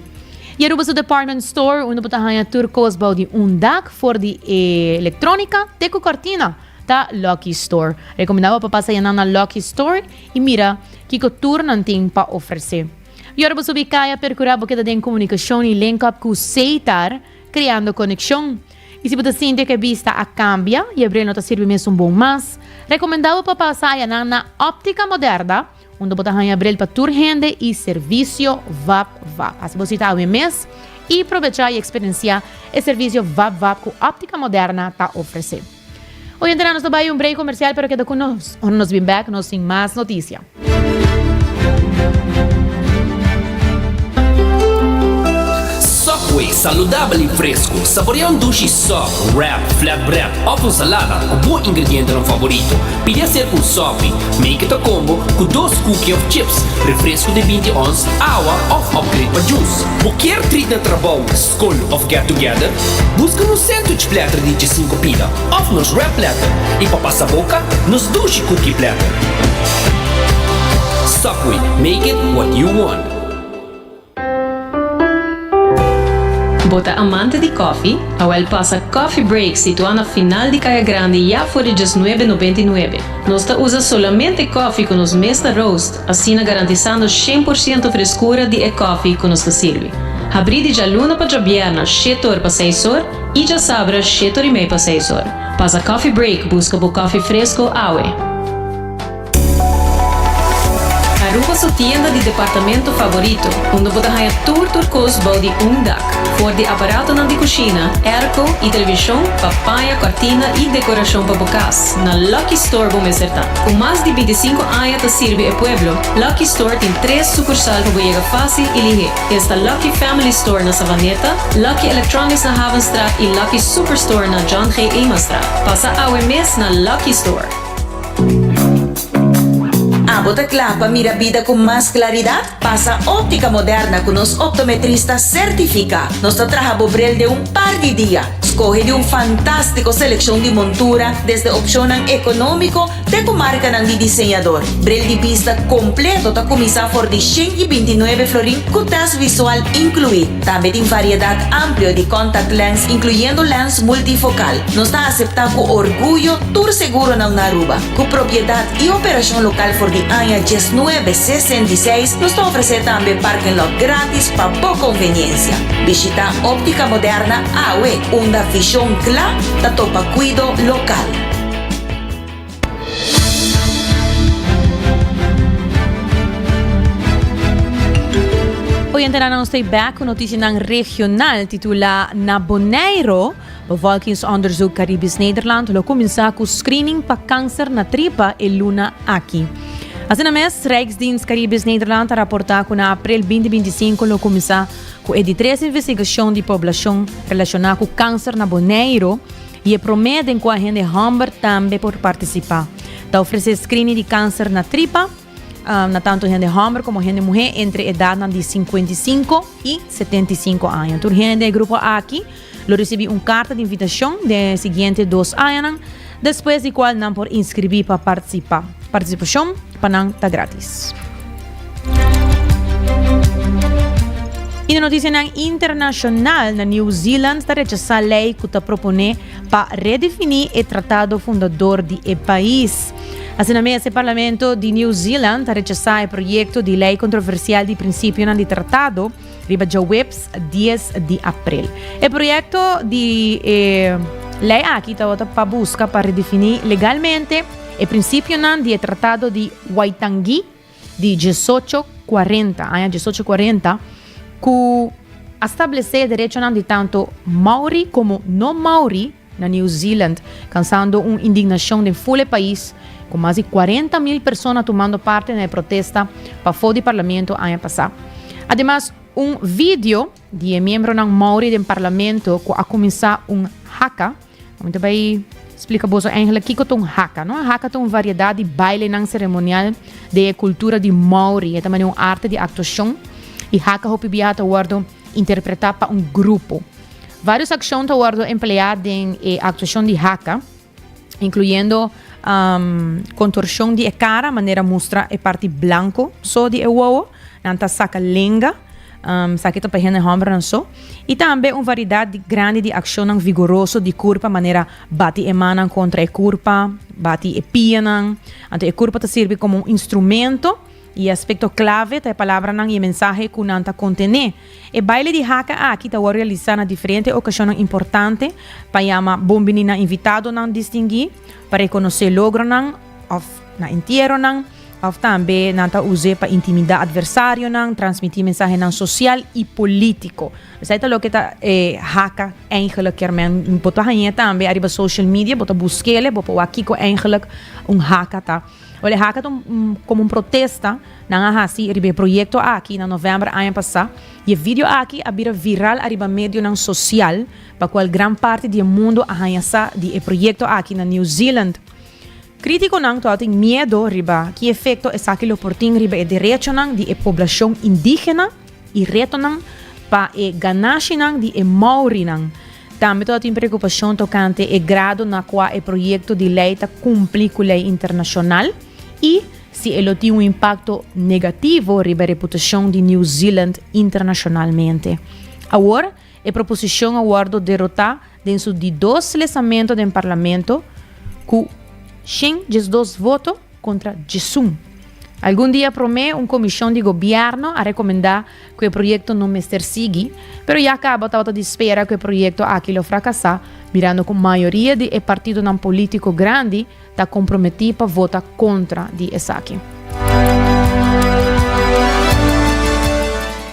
Speaker 8: I Aruba su Department Store, unda bo ta haña tur kos bou di un dak, for di elektronika te ku kòrtina, ta Lucky Store. Rekomendá bo pa pasa yanan na Lucky Store i mira kiko tur nan tin pa ofresé. I ora bo subi kaya perkurá bo keda den komunikashon i link up ku Seitar, kreando konekshon. I si bo ta sinti ku e bista a kambia i e bril no ta sirbi mesun bon mas, rekomendá bo pa pasa ayanan na Óptica Moderna, unda bo ta haña bril pa tur hende i servisio vap vap. Hasi bo sita awe mes i probechá i eksperensiá e servisio vap vap ku Óptica Moderna ta ofresé. Oyentenan nos ta bai un break comercial pero keda cu nos. Ora nos bin back nos tin mas noticia.
Speaker 2: Subway, saludabel y fresco. Saborea un dushi sub, wrap, flatbread of un salada cu bo ingredientenan favorito. Pidi acerca un Subway. Make it a combo cu dos cookie of chips, refresco di 20 ons, awa of upgrade pa juice. Bo kier treat na trabou, skol of get together? Buska nos sandwich platter di djesinku pida of nos wrap platter i pa pasa boka nos dushi cookie platter. Subway, make it what you want.
Speaker 3: Bo ta amante di koffie? Awel pasa Coffee Break situá na final di Kaya Grandi ya for di djesnuebe nobenta i nuebe. Nos ta usa solamente koffie ku nos mes ta roast, asina garantisando 100% freskura di e koffie ku nos ta sirbi. Habrí di djaluna pa djabièrna shete or pa seis or i djasabra shete or i mei pa seis or. Pasa Coffee Break buska bo koffie fresko awe. Aruba. pa su tienda di departamento favorito, unda bo ta haña tur tur kos bou di un dak. For di aparatonan di kushina, airco i televishon pa paña, kòrtina i dekorashon pa bo kas, na Lucky Store bo mester ta. Ku mas di bintisinku aña ta sirbi e pueblo, Lucky Store tin tres sukursal pa bo yega fásil i lihé. Esta Lucky Family Store na Savaneta, Lucky Electronics na Havenstraat i Lucky Superstore na John G. Emanstraat. Pasa awe mes na Lucky Store.
Speaker 14: Abo ta kla pa mira bida ku mas klaridat? Pasa Óptica Moderna ku nos optometrista sertifiká. Nos ta traha bo bril den un par di dia. Skohe di un fantástiko selekshon di montura, desde opshonnan ekonómiko te ku markanan di diseñador. Bril di bista kompleto ta kuminsá for di 129 florin ku tèst visual inkluí. Tambe tin variedat amplio di contact lens inkluyendo lens multifokal. Nos ta aseptá ku orguyo tur seguronan na Aruba. Ku propiedat i operashon lokal for di aña 1966, nos ta ofresé tambe parking lot grátis pa bo konveniensia. Bishitá Óptica Moderna awe, unda vishon kla ta topa kuido lokal.
Speaker 8: Oyentenan nos ta back ku notisianan regional titulá Na Bonaire, Bevolkingsonderzoek Caribisch Nederland lo kuminsá ku screening pa kanser na tripa e luna aki. Asina mes, Rijksdienst Caribisch Nederland a raportá ku na aprel 2025 lo kuminsá ku e di tres investigashon di poblashon relashoná ku kanser na Bonaire, I e promé den kua hende hòmber tambe por partisipá. Ta ofresé screening di kanser na tripa na tantu hende hòmber komo hende muhé entre edatnan di 55 i 75 aña. Tur hende den e grupo aki lo risibí un karta di invitashon den e siguiente dos añanan, despues di kual nan por inskribí pa partisipá. Partisipashon pa nan ta gratis. I na notisianan internashonal, na New Zealand ta rechasá lei ku ta proponé pa redefiní e tratado fundador di e pais. Asina mes, e parlamento di New Zealand ta rechasá e proyekto di lei kontroversial di prinsipionan di tratado riba djaweps dies di aprel. E proyekto di e lei aki tabata pa buska pa redefiní legalmente e prinsipionan di e tratado di Waitangi di diesocho kuarenta, aña diesocho kuarenta, ku a stablesé e derechonan di tantu Maori komo no Maori na New Zealand, kansando un indignashon den ful e pais, ku mas di 40 mil persona tumando parti na e protesta pafó di parlamento aña pasá. Ademas, un video di e miembronan Maori den parlamento ku a kuminsá un haka, Mi ta bai splika boso eigenlijk kiko ta un haka, no? Haka ta un variedat di bailenan seremonial den e kultura di Maori. E ta manera un arte di aktuashon i haka hopi biaha ta wòrdu interpretá pa un grupo. Vários akshon ta wòrdu empleá den e aktuashon di haka, inkluyendo kontorshon di e kara, manera mustra e parti blanko so di e wowo. Nan ta saka lenga. Esaki ta pa hende hòmbernan so. I tambe un variedat di grandi di akshonnan vigoroso di kurpa manera bati e mannan kontra e kurpa, bati e pianan. Anto e kurpa ta sirbi komo un instrumento i e aspekto klave ta e palabranan i e mensahe ku nan ta kontené. E baile di haka aki ta wòrdu realisá na diferente okashonnan importante pa yama bon bini na invitadonan distinguí, pa rekonosé logronan òf na entieronan. Òf tambe nan ta us'é pa intimidá atversarionan, transmití mensahenan sosial i polítiko. Esei ta loke ta e haka eigenlijk kier men. Bo ta hañ'é tambe ariba social media, bo ta busk'é, bo por wak kiko eigenlijk un haka ta. Wèl e haka ta un komo un protesta nan a hasi riba e proyekto aki na novèmber aña pasá. I e video aki a bira viral ariba medionan sosial, pa kual gran parti di e mundu a haña sa di e proyekto aki na New Zealand. Krítikonan tòg tin miedo riba ki efekto esaki lo por tin riba e derechonan di e poblashon indígena i retonan pa e ganashinan di e Maorinan. Tambe tòg tin preokupashon tokante e grado na kua e proyekto di lei ta kumpli ku lei internashonal i si e lo tin un impakto negativo riba e reputashon di New Zealand internashonalmente. Awor, E proposicion a wordo derota den su di dos lesamento den Parlamento cu 112 voto contra 11. Algun dia prome un comision di gobierno a recomenda cu e proyecto no mester sigui, pero ya caba tabata di spera cu e proyecto aki lo fracasa, mirando cu mayoria di e partidonan politico grandi ta comprometi pa vota contra di esaki.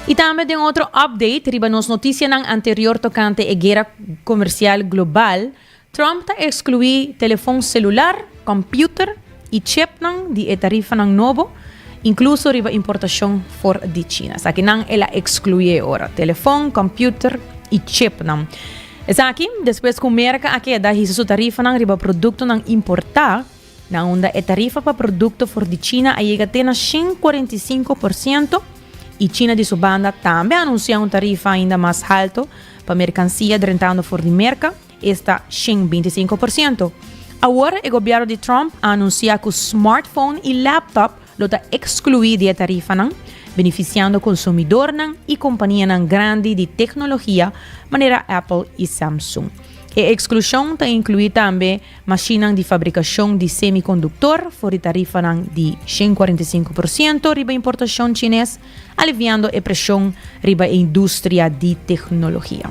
Speaker 8: Y tambe den otro update riba nos noticianan anterior tocante e guera comercial global, Trump ta exclui telefon celular, computer y chipnan di e tarifanan nobo, incluso riba importacion for di China. Esakinan el a exclui e ora, telefon, computer y chipnan. Esaki despues cu Merca a keda hisa su tarifanan riba productonan importa, na unda e tarifa pa producto for di China a yega te na 145% y China di su banda tambe a anuncia un tarifa ainda mas halto pa mercancia drentando for di Merca, esta 125%. Awor e gobierno di Trump a anuncia cu smartphone y laptop lo ta exclui di e tarifanan, beneficiando consumidornan y companianan grandi di tecnologia manera Apple y Samsung. E exclusion ta inclui tambe Mashinnan di fabrikashon di semikonduktor for di tarifanan di 145% riba importashon chines, aliviando e preshon riba e industria di teknologia.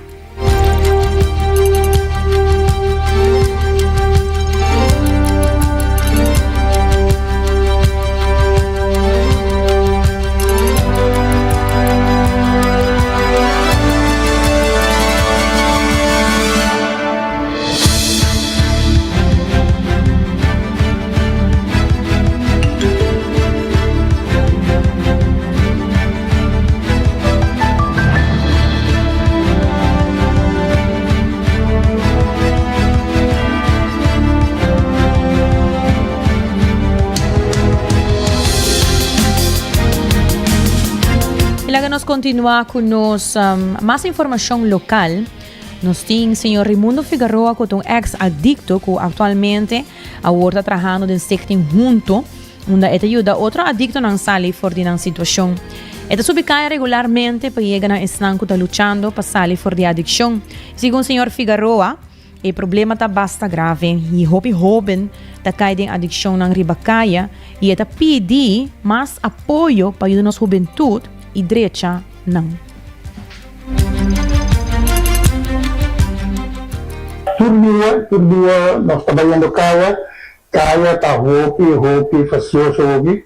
Speaker 8: Y laga nos continua cu nos um, mas informacion local. Nos tin señor Raimundo Figaroa cu ta un ex adicto cu actualmente awor ta trahando den Stichting Hunto unda e ta yuda otro adictonan sali for di nan situacion. E ta subi caya regularmente pa yega na esnan cu ta luchando pa sali for di adiccion. Segun señor Figaroa, e problema ta basta grave y hopi hoben ta cay den adiccionnan riba caya y e ta pidi mas apoyo pa yuda nos hubentud y drecha nan.
Speaker 15: Tur dia, tur dia nos ta bayendo kaya, kaya ta hopi, hopi fasioso hopi,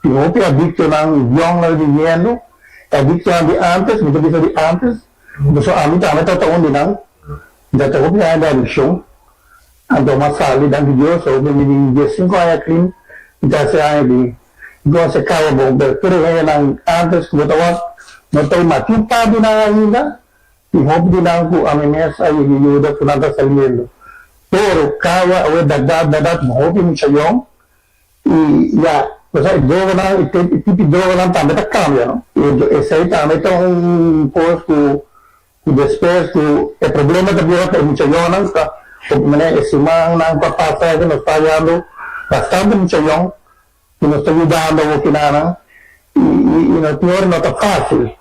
Speaker 15: tin hopi adictonan yong nan biniendo, e adictonan di antes, mi ta bisa di antes, pasobra ami tambe tabata un di nan, mi tabata hopi aña di adiccion, anto mi a sali, danki Dios, hopi mi tin diesinco aña clean, mi ta hasi aña di Goce caba bon, pero tur e hendenan antes cu bo ta wak no ta ima. Tin un par di nan ainda y hopi di nan cu ami mes a yega yuda cu nan ta saliendo. Pero caba awe berdad berdad hopi mucha yong y ya, bo sa e droganan e tipo di droganan tambe ta cambia no. Y esey tambe ta un cos cu Cu despues cu e problema ta bira pa e muchayonan ta hopi manera e simannan cu a pasa aki nos ta hayando bastante muchayon cu nos ta yudando awokinanan y y no tin ora no ta facil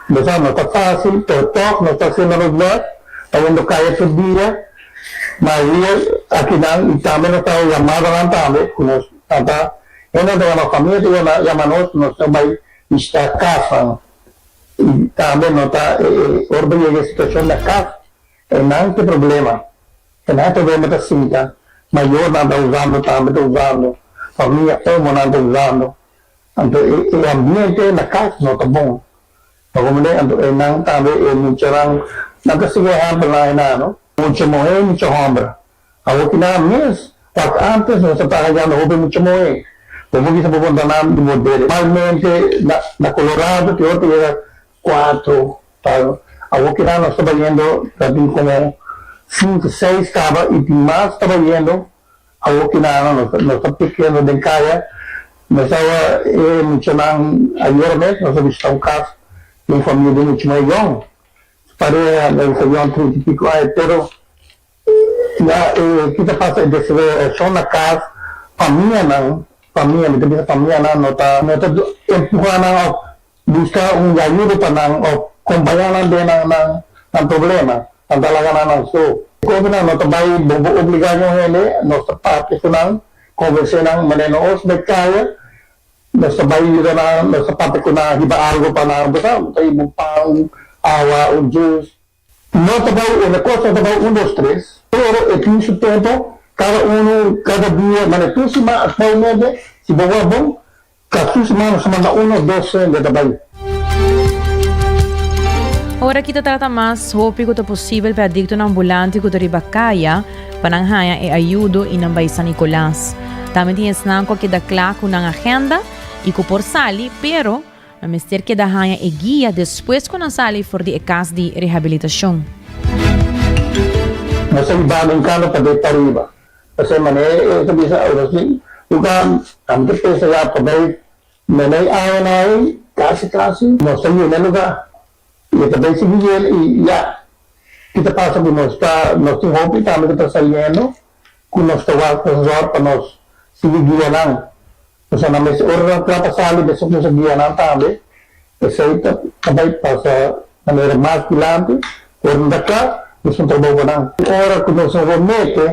Speaker 15: bo sa no ta facil pero tog nos ta haciendo nos best ta wendo caya tur dia mayoria akinan y tambe nos ta haya yamadanan tambe cu nos ta hende ta yama famia ta yama yama nos nos ta bay bishita casnan. Y tambe no ta e ora bo yega e situacion na cas e nan ke problema e nan e problema ta sinta mayornan ta usando tambe ta usando famia omonan ta usando anto e e ambiente na cas no ta bon ta comprende anto e nan tambe e muchanan nan ta sigui ehempelnan aina no mucha muher mucha homber Awor ki nan mes, wak antes nos ta traha ya no hopi mucha moe. Bo por bisa bo conta nan di bo dede. Normalmente na na Colorado ki ora ta yega cuatro ta awor ki nan nos ta bayendo ta tin como cinco seis caba y tin mas ta bayendo awor ki nan nos nos ta pikiendo den caya nos tawa e muchanan ayer mes nos a bishita un cas di un familia di mucha moe yong su pareha ta bisa yong trinta y pico aña pero Ya e ki ta pasa e deselerashon na kas, famianan, famia, mi ta bisa famianan no ta no ta empuha nan òf buska un ayuda pa nan òf kompañá nan den nan nan nan problema, nan ta laga nan nan so. Kosnan no ta bai bo bo obligá un hende, nos ta papia ku nan, konvensé nan manera nos bai kaya, nos ta bai yuda nan, nos ta papia ku nan, hiba algu pa nan, bo sa, bo ta hiba un pan, un awa, un juice. No ta bai una cos no ta bai un dos tres, pero e tin su tempo, cada uno cada dia, mane tur siman actualmente si bo wak bon, cada tur siman nos ta manda uno dos hende ta bai.
Speaker 8: Ora ki ta trata mas hopi ku ta posibel pa e adiktonan ambulante ku ta riba kaya pa nan haña e ayudo i nan bai San Nicolas. Tambe tin esnan ku a keda kla ku nan agenda i ku por sali, pero nan mester keda haña e guia despues ku nan sali for di e kas di rehabilitashon.
Speaker 15: Nos ta riba den kano pa dei pariba. Pasobra manera e ta bisa nos tin luga, ami ta pensa ya pa bai Menei aña na ei, kasi kasi nos ta yena e lugá. I e ta bai sigui yena i ya. Ki ta pasa ku nos ta, nos tin hopi tambe ku ta saliendo ku nos ta wak nos zòrg pa nos sigui guia nan. Pasobra nan mester ora nan kla pa sali mester nos a guia nan tambe. Esei ta ta bai pasa manera mas dilanti. Ora nan ta kla, nos tin trabou pa nan. Ora ku nos a remete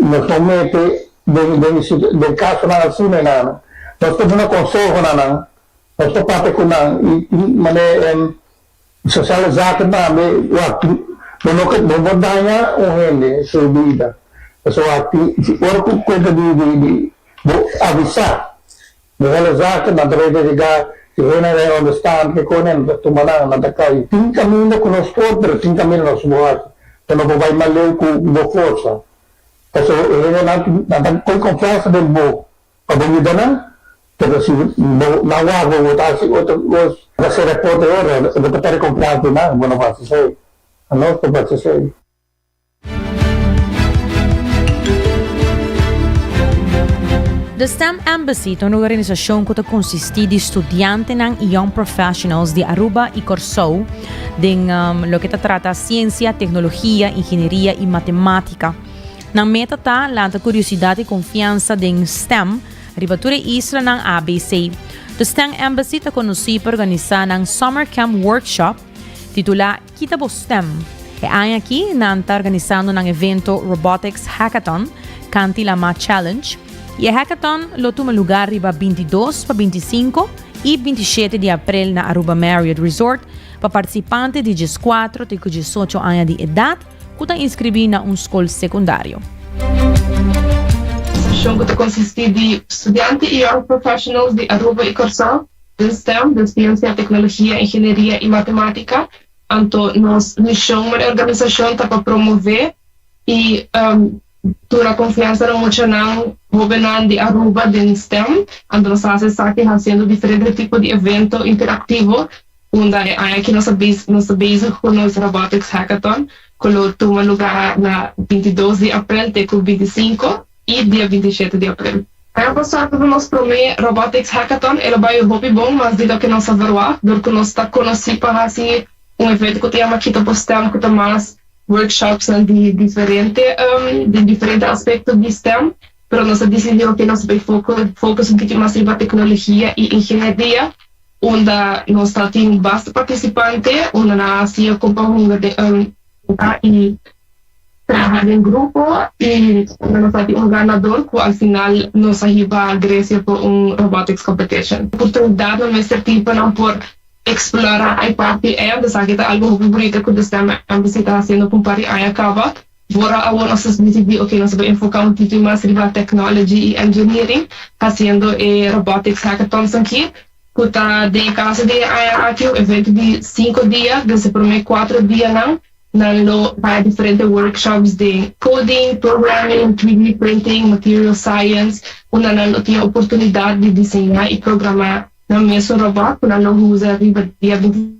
Speaker 15: Nos no mete den den den casonan asina nan. Nos ta duna conseho na nan, nos ta papia cu nan y tin manera en sociale zaken tambe wak bo no bo no por daña un hende su bida pasobra wak tin si ora cu cuenta di di di bo avisa sociale zaken nan ta bay investiga si hende nan onderstand ke con nan ta tuma nan nan ta cay tin caminda cu nos por pero tin caminda nos no por haci bo no por bay mas leu cu bo forsa pasobra e hendenan nan ta coy confiansa den bo pa bo yuda nan pero si bo nan wak bo bo ta haci otro cos ta cera porta e ora bo ta perde confiansa den nan bo no por haci esey anos por haci esey.
Speaker 8: The STEM Embassy ta un organisashon ku ta konsistí di studiantenan i young professionals di Aruba i Kòrsou den loke ta trata siensia, teknologia, ingenieria i matemátika. Nan meta ta lanta kuriosidat i konfiansa den STEM riba tur e islanan ABC. The STEM Embassy ta konosí pa organisá nan Summer Camp Workshop titulá Kita bo stem! E aña aki nan ta organisando nan evento Robotics Hackathon, Kanti Lama Challenge, i e hackathon lo tuma lugar riba 22 pa 25 i 27 di aprel na Aruba Marriott Resort pa partisipante di 14 te ku 18 aña di edat ku ta inskribí na un skol sekundario.
Speaker 16: Organisashon ku ta konsistí di studiante i young professionals di Aruba i Kòrsou den stem, den siensia, teknologia, ingenieria i matematika. Anto nos mishon man e organisashon ta pa promové i duna konfiansa na muchanan, hóbennan di Aruba den stem. Anto nos ta hasi esaki hasiendo diferente tipo di evento interaktivo unda e aña aki nos a nos ta bezig ku nos Robotics Hackathon ku lo tuma lugá na 22 di aprel te ku 25 i dia 27 di aprel. Aña pasá tabata nos promé Robotics Hackathon. El a bai hopi bon, mas di loke nos a verwagt, dor ku nos ta konosí pa hasi un evento ku ta yama Kita Bo Stem, ku ta mas workshopsnan di diferente di diferente aspekto di stem. Pero nos a disidí oke nos bai focus un tiki mas riba teknologia i ingenieria, unda nos ta tin basta partisipante, unda nan a siña kon pa hunga den i Traha den grupo y nos a tin un ganador cu al final nos a hiba Grecia pa un robotics competition. Oportunidad nan mester tin pa nan por explora e parti ey, anto esaki ta algo hopi bunita cu The STEM Embassy ta haciendo pa un par di aña caba. Bora awor nos a dicidi ok nos a bay enfoca un tiki mas riba technology y engineering haciendo e robotics hackathons aki cu ta den e caso di e aña aki un evento di cinco dia, desde e prome cuatro dianan Nan lo haya diferente workshops den coding, programming, 3D printing, material science, unda nan lo tin e oportunidad di diseña y programa nan mesun robot cu nan lo usa riba dia 25.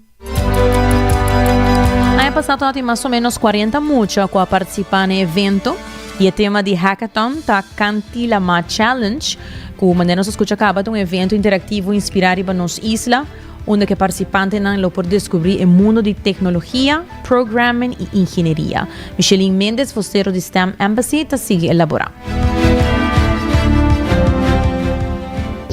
Speaker 8: Aña pasá tabatin mas o ménos 40 mucha ku a partisipá na e evento i e tema di hackathon ta Kanti Lama Challenge, ku manera nos a skucha kaba ta un evento interaktivo inspirá riba nos isla. Unda ku e partisipantenan lo por deskubrí e mundu di teknologia, programming i ingenieria. Micheline Mendez, vosero di stem Embassy, ta sigui elaborá.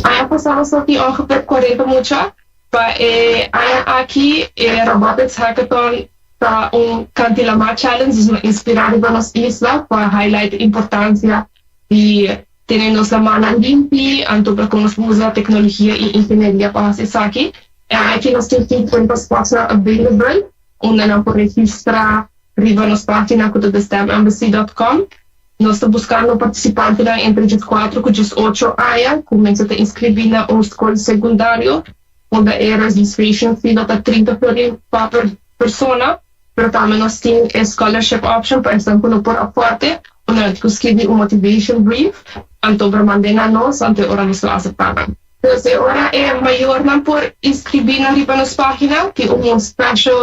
Speaker 16: Aña pasá nos a tin ongeveer 40 mucha. Pa e aña aki e Robotics Hackathon ta un Kantilamá Challenge, dus nos inspirá riba nos isla pa highlight e importansia di Tene nos la mannan limpi, anto pa ku nos usa teknologia i ingenieria pa hasi esaki. E aki nos tin 50 spotsnan available unda nan por registra riba nos pagina ku ta thestemembassy dot com. Nos ta buskando partisipantenan entre 14 ku 18 aña ku mester ta inskribí na un skol sekundario unda e registration fee lo ta 30 florin pa. persona, pero tambe nos tin e scholarship option pa esnan ku no por afford e, unda nan tin ku skibi un motivation brief anto por mand'é na nos anto e ora nos lo aseptá nan. Dus e ora e mayornan por inskribí nan riba nos página, tin un special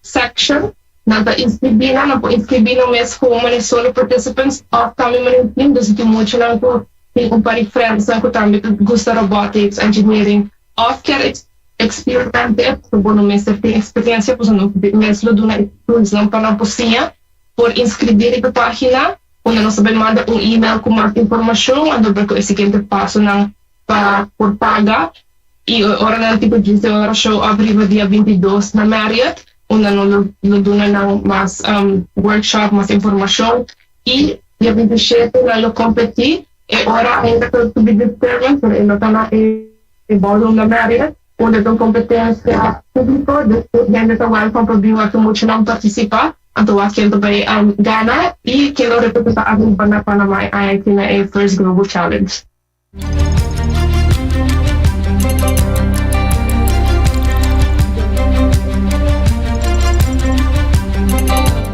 Speaker 16: section, nan ta inskribí nan, nan por inskribí nan mes komo manera solo participants òf tambe manera un team, dus si tin muchanan ku tin un par di friendsnan ku tambe ta gusta robotics, engineering òf kier experimente, pasobra bo no mester tin experiencia, pasobra nos mes lo duna e toolsnan pa nan por siña, por inskribí riba e página. Unda nos ta bay manda un email cu mas informacion adobe cu e siguiente pasonan pa por paga y ora nan tipo djis ora show up riba dia 22 na Marriott unda nos lo lo duna nan mas workshop mas informacion y dia 27 nan lo competi e ora ainda ta to be determined pero e lo ta na e ballroom na Marriott unda ta un competencia publico dus tur hende ta welcome pa bin wak muchanan participa. Anto wak ken ta bay gana y ken lo representa Aruba na Panama e aña aki na e First Global Challenge.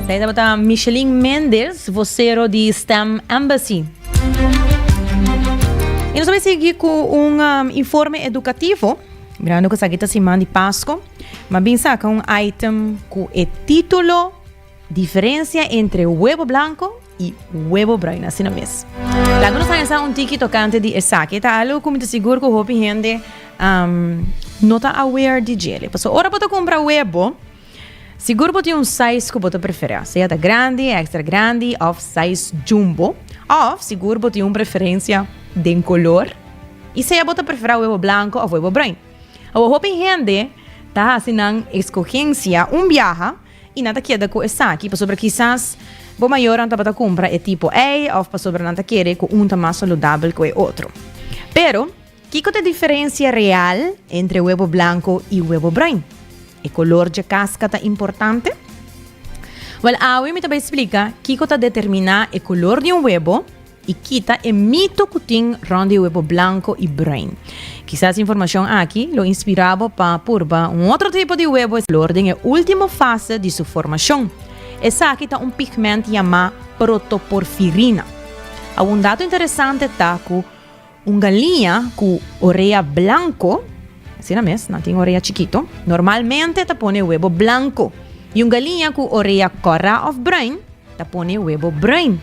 Speaker 8: Esei tabata Micheline Mendez, vocero di STEM Embassy. Y nos ta bay sigui cu un informe educativo. Mirando cu esaki ta siman di Pasco. M'a bin saca un item cu e titulo Diferencia entre huevo blanco y huevo bruin. Asina mes. Laga nos haña sa un tiki tocante di esaki. E ta algo cu mi ta sigur cu hopi hende no ta aware di djele. Pasobra ora bo ta cumpra huevo, sigur bo tin un size cu bo ta prefera. Sea ta grandi, extra grandi of size jumbo. Of sigur bo tin un preferencia den color. Y sea bo ta prefera huevo blanco of huevo bruin. Awor hopi hende ta hasi nan eskogensia un biaha i nan ta keda ku esaki pasobra kisas bo mayornan tabata kumpra e tipo ei òf pasobra nan ta kere ku un ta mas saludabel ku e otro. Pero, kiko ta e diferensia real entre webo blanko i webo bruin? E kolor dje kaska ta importante? Wèl, awe mi ta bai splika kiko ta determiná e kolor di un webo i kita e mito ku tin rònt di webo blanko i bruin. Kisas informashon aki lo inspirá bo pa purba un otro tipo di webo flor den e último fase di su formashon. Esaki ta un pigment yamá protoporfirina. A Un dato interesante ta ku un galiña ku orea blanko, asina mes, nan tin orea chikito, normalmente ta pone webo blanko, i un galiña ku orea kòrá òf bruin ta pone webo bruin.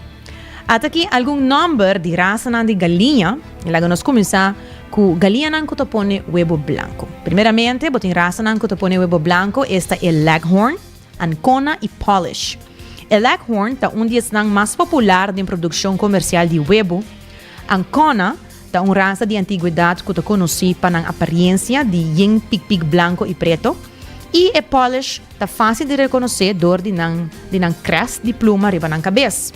Speaker 8: Ata aki algun nòmber di rasanan di galiña. Laga nos kuminsá ku galiñanan ku ta pone webo blanku. Primeramente bo tin rasanan ku ta pone webo blanku, esta e Leghorn, Ancona i Polish. E Leghorn ta un di esnan mas popular den produkshon komersial di webo. Ancona ta un rasa di antigwedat ku ta konosí pa nan apariensia di yen pik-pik blanko i preto, i e Polish ta fásil di rekonosé dor di nan di nan crest di pluma riba nan kabes.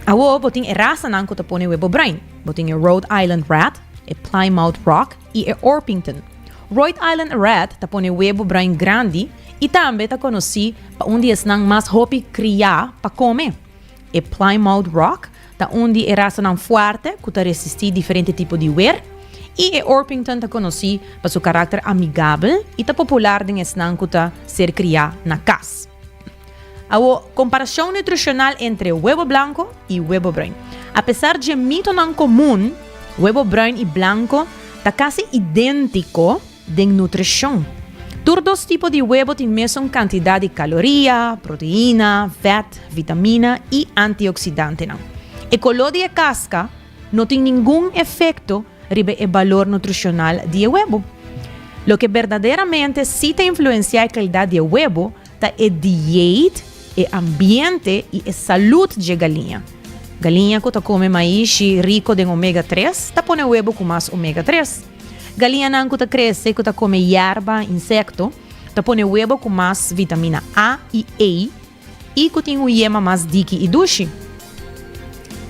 Speaker 8: Awor bo tin e rasanan ku ta pone webo bruin. Bo tin e Rhode Island Red, e Plymouth Rock i e Orpington. Rhode Island Red ta pone webo bruin grandi i tambe ta konosí pa un di esnan mas hopi kriá pa kome. E Plymouth Rock Ta un di e rasanan fuerte ku ta resistí diferente tipo di wer, i e Orpington ta konosí pa su karakter amigabel i ta popular den esnan ku ta ser kriá na kas. Awor, komparashon nutrishonal entre webo blanko i webo bruin. Apesar dje mitonan komun, webo bruin i blanko ta kasi idéntiko Den nutrishon. Tur dos tipo di webo tin mesun kantidat di kaloria, proteina, vèt, vitamina i antioksidantenan. E koló di e kaska no tin ningun efekto riba e balor nutrishonal di e webo. Loke berdaderamente si ta influensiá e kalidat di e webo ta e dieet, e ambiente i e salud dje galiña. Galiña ku ta kome maishi riko den omega tres ta pone webo ku mas omega tres. Galiñanan ku ta krese ku ta kome yerba, insekto, ta pone webo ku mas vitamina A i E i ku tin un yema mas diki i dushi.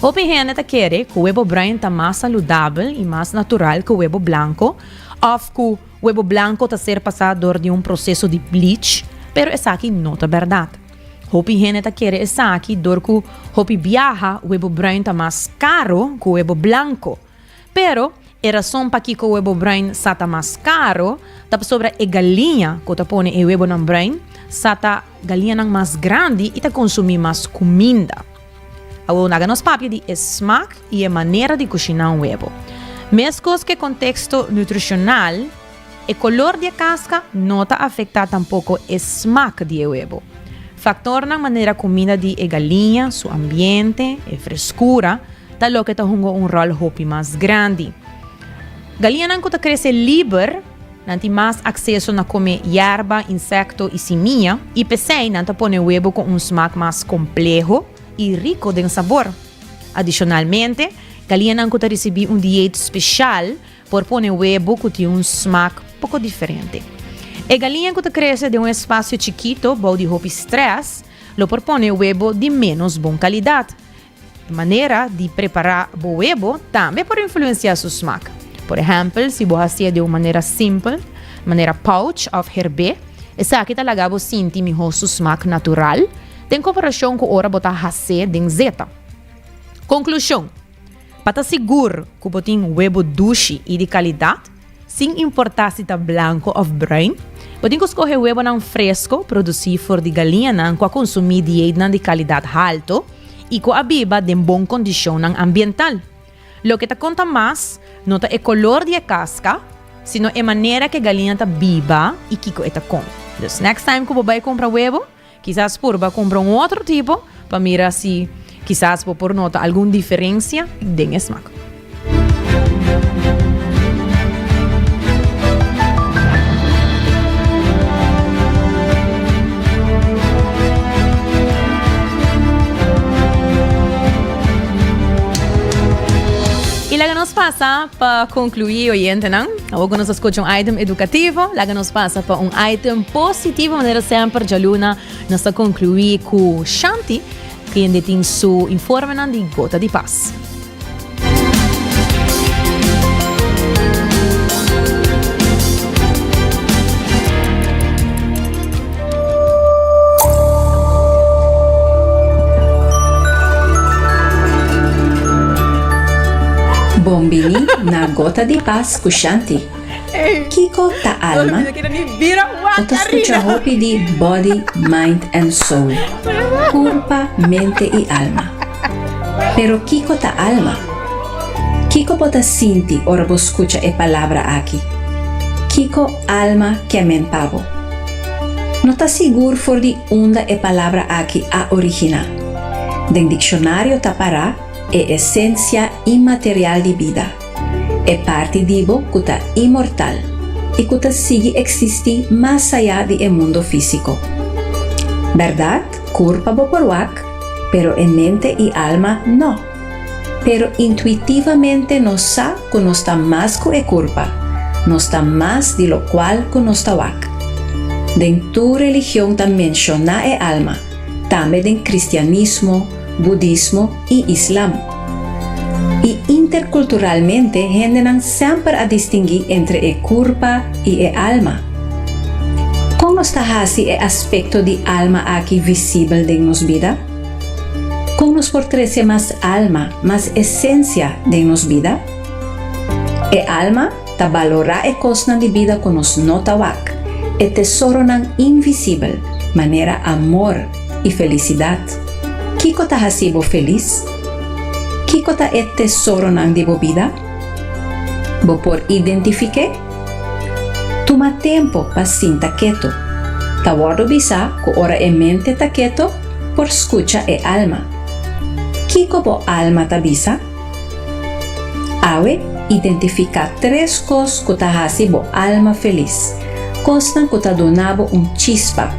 Speaker 8: Hopi hende ta kere ku webo bruin ta mas saludabel i mas natural ku webo blanko òf ku webo blanko ta ser pasá dor di un proseso di bleach, pero esaki no ta bèrdat. Hopi hende ta kere esaki dor ku hopi biaha webo bruin ta mas karo ku webo blanko. Pero. E rason pakiko webo bruin sa ta mas karo ta pasobra e galiña ku ta pone e webonan bruin sa ta galiñanan mas grandi i ta konsumí mas kuminda. Awor laga nos papia di e smak i e manera di kushiná un webo. Meskos ku e konteksto nutrishonal, e kolor di e kaska no ta afektá tampoko e smak di e webo. Faktornan manera kuminda di e galiña, su ambiente, e freskura, ta loke ta hunga un ròl hopi mas grandi. Galiñanan ku ta krese liber, nan tin mas akseso na kome yerba, insekto i simia, i p'esei nan ta pone webo ku un smak mas kompleho i riko den sabor. Adishonalmente, galiñanan ku ta risibí un dieet speshal por pone webo ku tin un smak poko diferente. E galiña ku ta krese den un espasio chikito bou di hopi strès lo por pone webo di ménos bon kalidat. E manera di prepará bo webo tambe por influensiá su smak. Por ehèmpel, si bo hasié di un manera simpel, manera pouch òf herbé, esaki ta laga bo sinti mihó su smak natural den komparashon ku ora bo ta hasé den zeta. Konklushon, Pa ta sigur ku bo tin webo dushi i di kalidat, sin importá si ta blanko òf bruin, bo tin ku skohe webonan fresko produsí for di galiñanan ku a konsumí dieetnan di kalidat halto i ku a biba den bon kondishonnan ambiental. Loke ta konta mas no ta e kolor di e kaska, sino e manera ku e galiña ta biba i kiko e ta kome. Dus next time ku bo bai kumpra webo, Kisas purba kumpra un otro tipo pa mira si kisas bo por nota algun diferensia den e smak. I laga nos pasa pa konkluí, oyentenan. Awor ku nos a skucha un item edukativo, laga nos pasa pa un item positivo. Manera semper djaluna nos ta konkluí ku Shanti, kende tin su informenan di Gota di Pas.
Speaker 17: Bon bini na Gota di Pas ku Shanti. Kiko ta alma? Bo ta skucha hopi di body, mind and soul, kurpa, mente i alma. Pero kiko ta alma? Kiko bo ta sinti ora bo skucha e palabra aki? Kiko alma ke men pa bo? No ta sigur for di unda e palabra aki a originá. Den dikshonario ta pará e esensia inmaterial di bida, e parti di bo ku ta inmortal i ku ta sigui eksistí mas ayá di e mundo físiko. Bèrdat, kurpa bo por wak, pero e mente i alma nò. Pero intuitivamente nos sa ku nos ta mas ku e kurpa, nos ta mas di lokual ku nos ta wak. Den tur religion ta menshoná e alma, tambe den kristianismo, budismo i islam. I interkulturalmente hendenan semper a distinguí entre e kurpa i e alma. Kon nos ta hasi e aspekto di alma aki visibel den nos bida? Kon nos por trese mas alma, mas esensia den nos bida? E alma ta balorá e kosnan di bida ku nos no ta wak, e tesoronan invisibel, manera amor i felisidat. Kiko ta hasi bo felis? Kiko ta e tesoronan di bo bida? Bo por identifik'é? Tuma tempu pa sinta ketu. Ta wòrdu bisá ku ora e mente ta ketu, por skucha e alma. Kiko bo alma ta bisa? Awe, identifiká tres kos ku ta hasi bo alma felis, kosnan ku ta duna bo un chispa,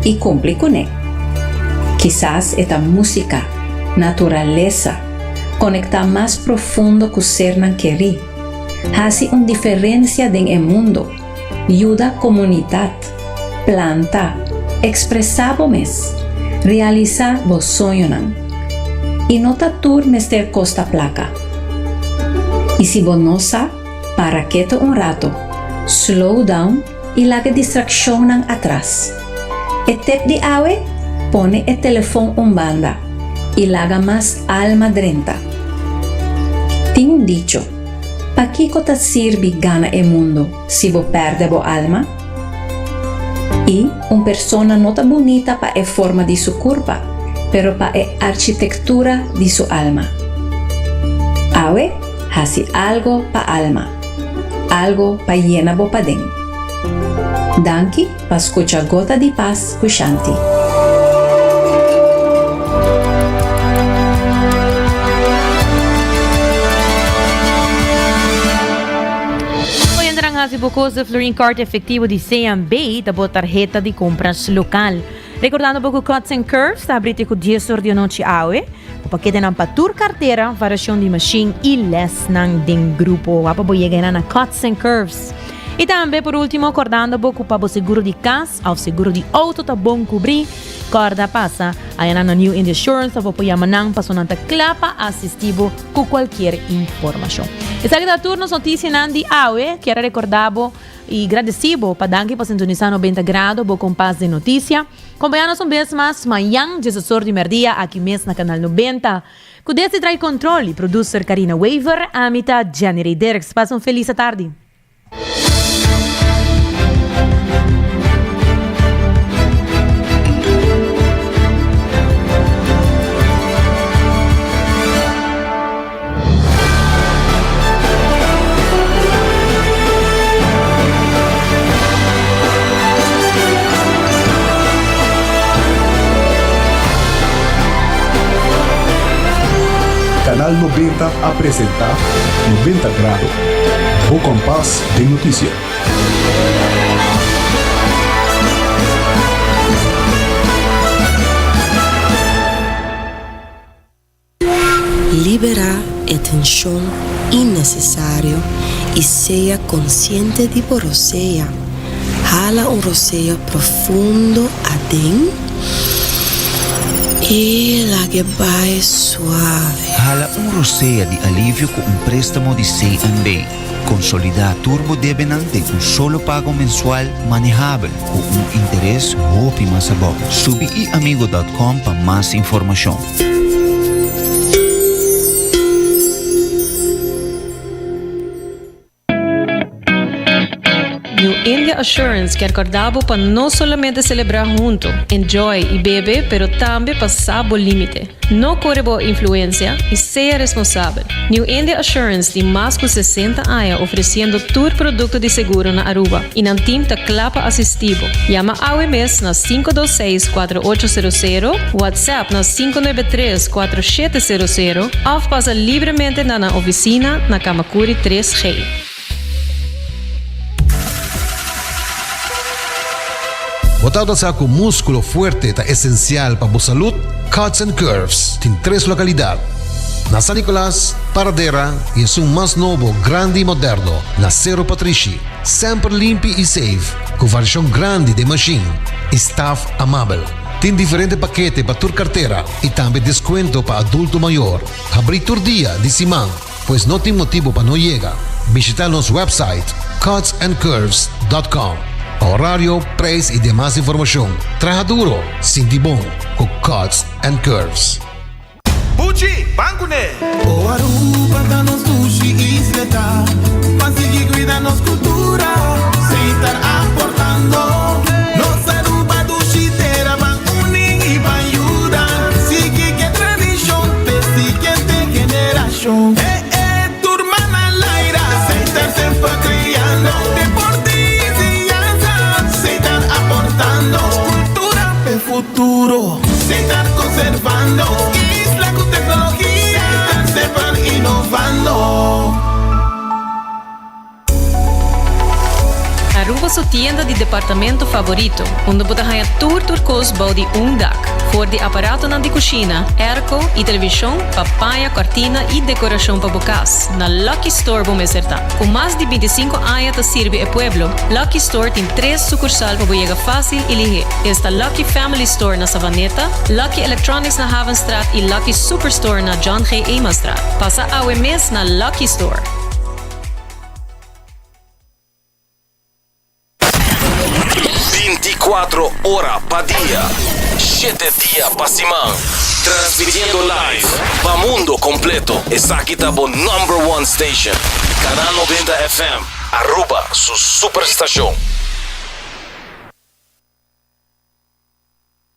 Speaker 17: i kumpli kuné. Kisas e ta músika, naturalesa, konektá mas profundo ku sernan kerí, hasi un diferensia den e mundu, yuda komunidat, planta, ekspresá bo mes, realisá bo soñonan. I no ta tur mester kosta plaka. I si bo no sa, para keto un rato, slow down i laga distrakshonnan atras. E tep di awe, pone e telefon un banda i laga mas alma drenta. Tin un dicho. Pakiko ta sirbi gana e mundo si bo pèrdè bo alma? I un persona no ta bunita pa e forma di su kurpa, pero pa e architektura di su alma. Awe, hasi algo pa alma, algo pa yena bo paden. Danki pa skucha Gota di Pas ku Shanti.
Speaker 8: Oyentenan hasi bo kos de Florin Card efectivo di CMB ta bo tarheta di compras local. Recordando bo cu Cuts and Curves ta habri te cu 10 or di anochi awe. Cu paketenan pa tur cartera, variacion di machine y lesnan den grupo. Wak pa bo yega na Cuts and Curves. Y tambe por ultimo cordando bo cu pa bo seguro di cas of seguro di auto ta bon cubri, corda pasa aya na New India Assurance of bo por yama nan paso nan ta cla pa asisti bo cu cualkier informacion. Esaki ta tur nos noticianan di awe. Kier a recorda bo y gradeci bo pa danki pa sintonisa 90 Grado, bo compas den noticia. Compaña nos un bes mas mañan diesesor di merdia aki mes na Canal 90. Cu desde trai control y producer Carina Wever, ami ta Jenny Ray Dirks. Pasa un feliz atardi.
Speaker 7: Canal 90 a presenta 90 Grado, bo kompas den notisia.
Speaker 5: Liberá e tenshon innesesario i sea konsiente di bo rosea. Hala un rosea profundo aden i lag'e bai suave.
Speaker 6: Hala un rosea di alivio ku un préstamo di CNB. Konsolidá tur bo debenan den un solo pago mensual manehabel ku un interes hopi mas abou. Subi iamigo dòt kòm pa mas informashon.
Speaker 3: New India Assurance kier corda bo pa no solamente celebra hunto, enjoy y bebe, pero tambe pa sa bo limite. No core bo influencia y sea responsabel. New India Assurance tin mas cu 60 aña ofreciendo tur producto di seguro na Aruba y nan team ta cla pa asisti bo. Yama awe mes na 526 4800, WhatsApp na 593 4700 of pasa libremente na nan oficina na Camacuri 3G.
Speaker 4: Bo tabata sa cu musculo fuerte ta esencial pa bo salud? Cuts and Curves tin tres localidad, na San Nicolas, Paradera y esun mas nobo, grandi y moderno, na Cerro Patrishi. Semper limpi y safe, cu variacion grandi den machine y staff amabel. Tin diferente pakete pa tur cartera y tambe descuento pa adulto mayor. Habri tur dia di siman. Pues no tin motibo pa no yega. Bishita nos website cutsandcurves.com pa horario, prijs y demas informacion. Traha duro, sinti bon cu Cuts and Curves.
Speaker 18: Buchi, ban kuné!
Speaker 19: O Aruba ta nos dushi isleta, Ban sigui cuida nos cultura, Setar aportando. Nos Aruba dushi tera, Ban uni y ban yuda, Sigui ke tradicion p'e siguiente generacion. Eh eh, tur man a laira, Setar semper creando. Deporte y enseñanza, Setar aportando. Cultura p'e futuro, Setar conservando. Isla cu tecnologia, Setar semper innovando.
Speaker 3: Aruba su tienda di departamento favorito, unda bo ta haña tur tur kos bou di un dak. For di aparatonan di kushina, airco i televishon pa paña, kòrtina i dekorashon pa bo kas, na Lucky Store bo mester ta. Ku mas di bintisinko aña ta sirbi e pueblo, Lucky Store tin tres sukursal pa bo yega fásil i lihé. Esta Lucky Family Store na Savaneta, Lucky Electronics na Havenstraat i Lucky Superstore na John G. Emastraat. Pasa awe mes na Lucky Store!
Speaker 1: Binticuatro ora pa dia, shete dia pa siman. Transmitiendo live pa mundo completo. Esaki ta bo number one station. Canal 90 FM, Aruba su superstacion.